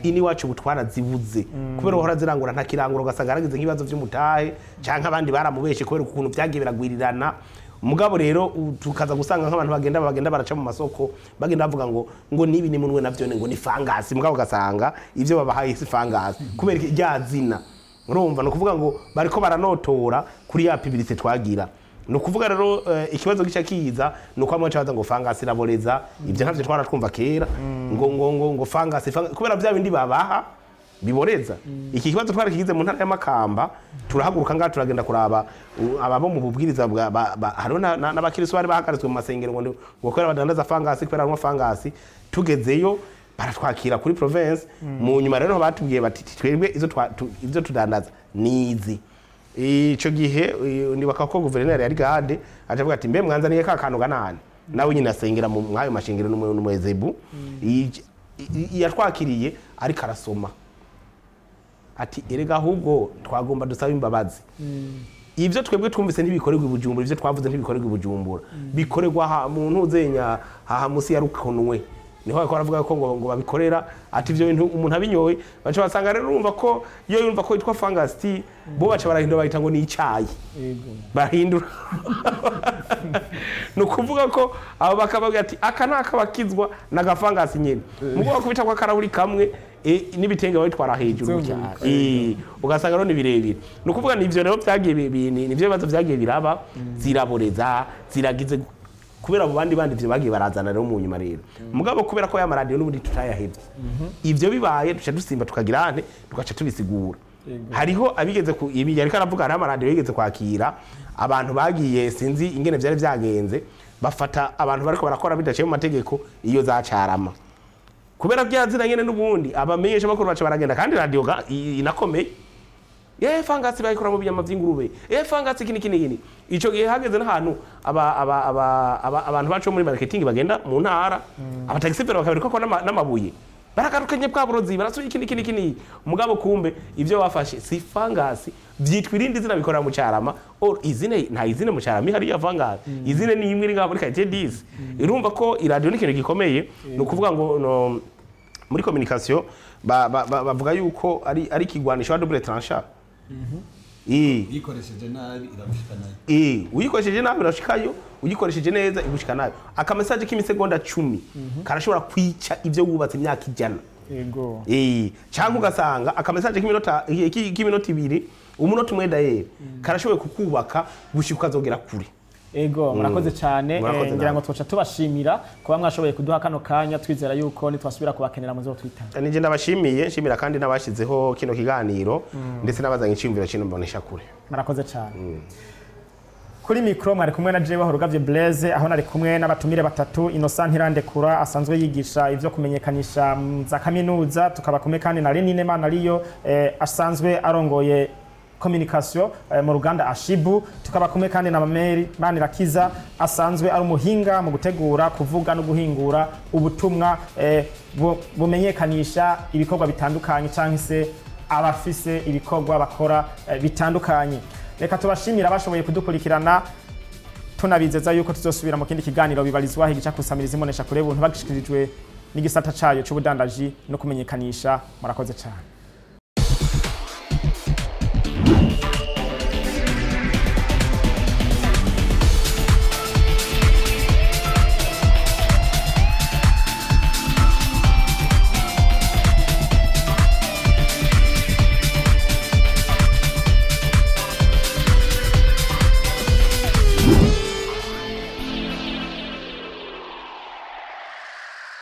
ini wacu ubu twarazibuze kubera uhora zirangura ntakirangura, ugasanga yaragize nk'ibibazo by'umutahe cyangwa abandi baramubeshe kubera ukuntu byagiye biragwirirana. Mugabo rero tukaza gusanga nk'abantu bagenda baraca mu masoko, bagenda bavuga ngo nibi ni munwe navyo ngo ni fangasi, mugabo ugasanga ivyo babahaye si fangasi kubera rya zina. Urumva, ni ukuvuga ngo bariko baranotora kuri ya publicité twagira. Ni ukuvuga rero ikibazo gica kiza ni uko bamwe baza ngo fangasi iraboreza. Ibyo ntavyo twara twumva kera, ngo fangasi, kubera bya bindi babaha biboreza. Iki kibazo twari kigize mu ntara y'Amakamba, turahaguruka ngaha turagenda kuraba ababo mu bubwiriza bwa hariho n'abakirisu bari bahagaritswe mu masengero ngo kubera badandaza fangasi, kubera banywa fangasi. Tugezeyo baratwakira kuri province. Mu nyuma rero batubwiye bati twebwe izo tudandaza nizi. Ico gihe ndibuka ko guverineri yari gade acavuga ati mbe mwanzaniye ka kantu ganane, nawe nyine asengera mu mwayo mashengero n'umuezebu yatwakiriye ariko arasoma ati erega ahubwo twagomba dusaba imbabazi. Ivyo twebwe twumvise ntibikorerwa i Bujumbura, ivyo twavuze ntibikorerwa i Bujumbura, bikorerwa ha mu ntuzenya haha musi ya Rukonwe, niho bariko baravuga ko ngo babikorera. Ati ivyo bintu umuntu abinyoye baca basanga rero urumva ko iyo yumva ko yitwa fungus tea, bo baca barahindura bayita ngo ni icayi, barahindura. Ni ukuvuga ko abo bakababwira ati aka ni akabakizwa n'agafangasi nyene, mugo bakubita kwa karahuri kamwe n'ibitenge babitwara hejuru cyane, ugasanga rero ni birebire. Ni ukuvuga ni ivyo rero vyagiye nivyo bibazo vyagiye biraba, ziraboreza ziragize kubera abo bandi ivyo bagiye barazana rero mu nyuma rero. Mugabo kubera ko ya maradiyo n'ubundi tutayahevye, ivyo bibaye duca dusimba tukagira ante tugaca tubisigura. Hariho abigeze ku ibi yariko aravuga, hari amaradiyo yigeze kwakira abantu bagiye, sinzi ingene vyari vyagenze, bafata abantu bariko barakora bidaciye mu mategeko iyo zacarama, kubera byazina nyene n'ubundi abamenyesha bakuru baca baragenda, kandi radio inakomeye fangasi bayikora mu binyama vy'ingurube, fangasi kini kini kini. Ico gihe hageze n'ahantu abantu bacu muri marketing bagenda mu ntara, abataxi bakabereka ko n'amabuye baragarukanye bwa burozi barasuye ikini kini kini. Mugabo kumbe ivyo bafashe si fangasi, vyitwa irindi zina bikora mu Carama, or izine nta izine mu Carama ihari ya fangasi, izine ni imwe iri ngaho muri quartier 10. Irumva ko iradio ni ikintu gikomeye. Ni ukuvuga ngo muri communication bavuga yuko ari kigwanisho double tranchant. Uyikoresheje nabi iragushika nayo. Uyikoresheje nabi irashikayo, uyikoresheje neza igushika nayo. Aka message k'imisegonda 10 karashobora kwica ivyo wubatse imyaka 100. Yego. Cyangwa ugasanga aka message k'iminota 2, umunota umwe daye karashoboye kukubaka gushika ukazogera kure. Ego, murakoze cyane. Ngira ngo twoca tubashimira kuba mwashoboye kuduha kano kanya, twizera yuko nitwasubira kubakenera muzo twita. Nije ndabashimiye, nshimira kandi nabashizeho kino kiganiro ndetse nabazanye iciyumviro kino mbonesha kure. Murakoze cyane. Kuri micro mwari kumwe na Jewe Horugavye Blaise, aho nari kumwe n'abatumire batatu: Innocent Ntirandekura asanzwe yigisha ivyo kumenyekanisha za kaminuza, tukaba kumwe kandi na Lenine Manariyo asanzwe arongoye communication mu ruganda Ashibu, tukaba kumwe kandi na Mameri Manirakiza asanzwe ari umuhinga mu gutegura, kuvuga no guhingura ubutumwa bumenyekanisha ibikorwa bitandukanye canke se abafise ibikorwa bakora bitandukanye. Reka tubashimira abashoboye kudukurikirana, tunabizeza yuko tuzosubira mu kindi kiganiro bibarizwa higica kusamiriza imbonesha kure buntu bagishikirijwe n'igisata cayo c'ubudandaji no kumenyekanisha. Murakoze cyane.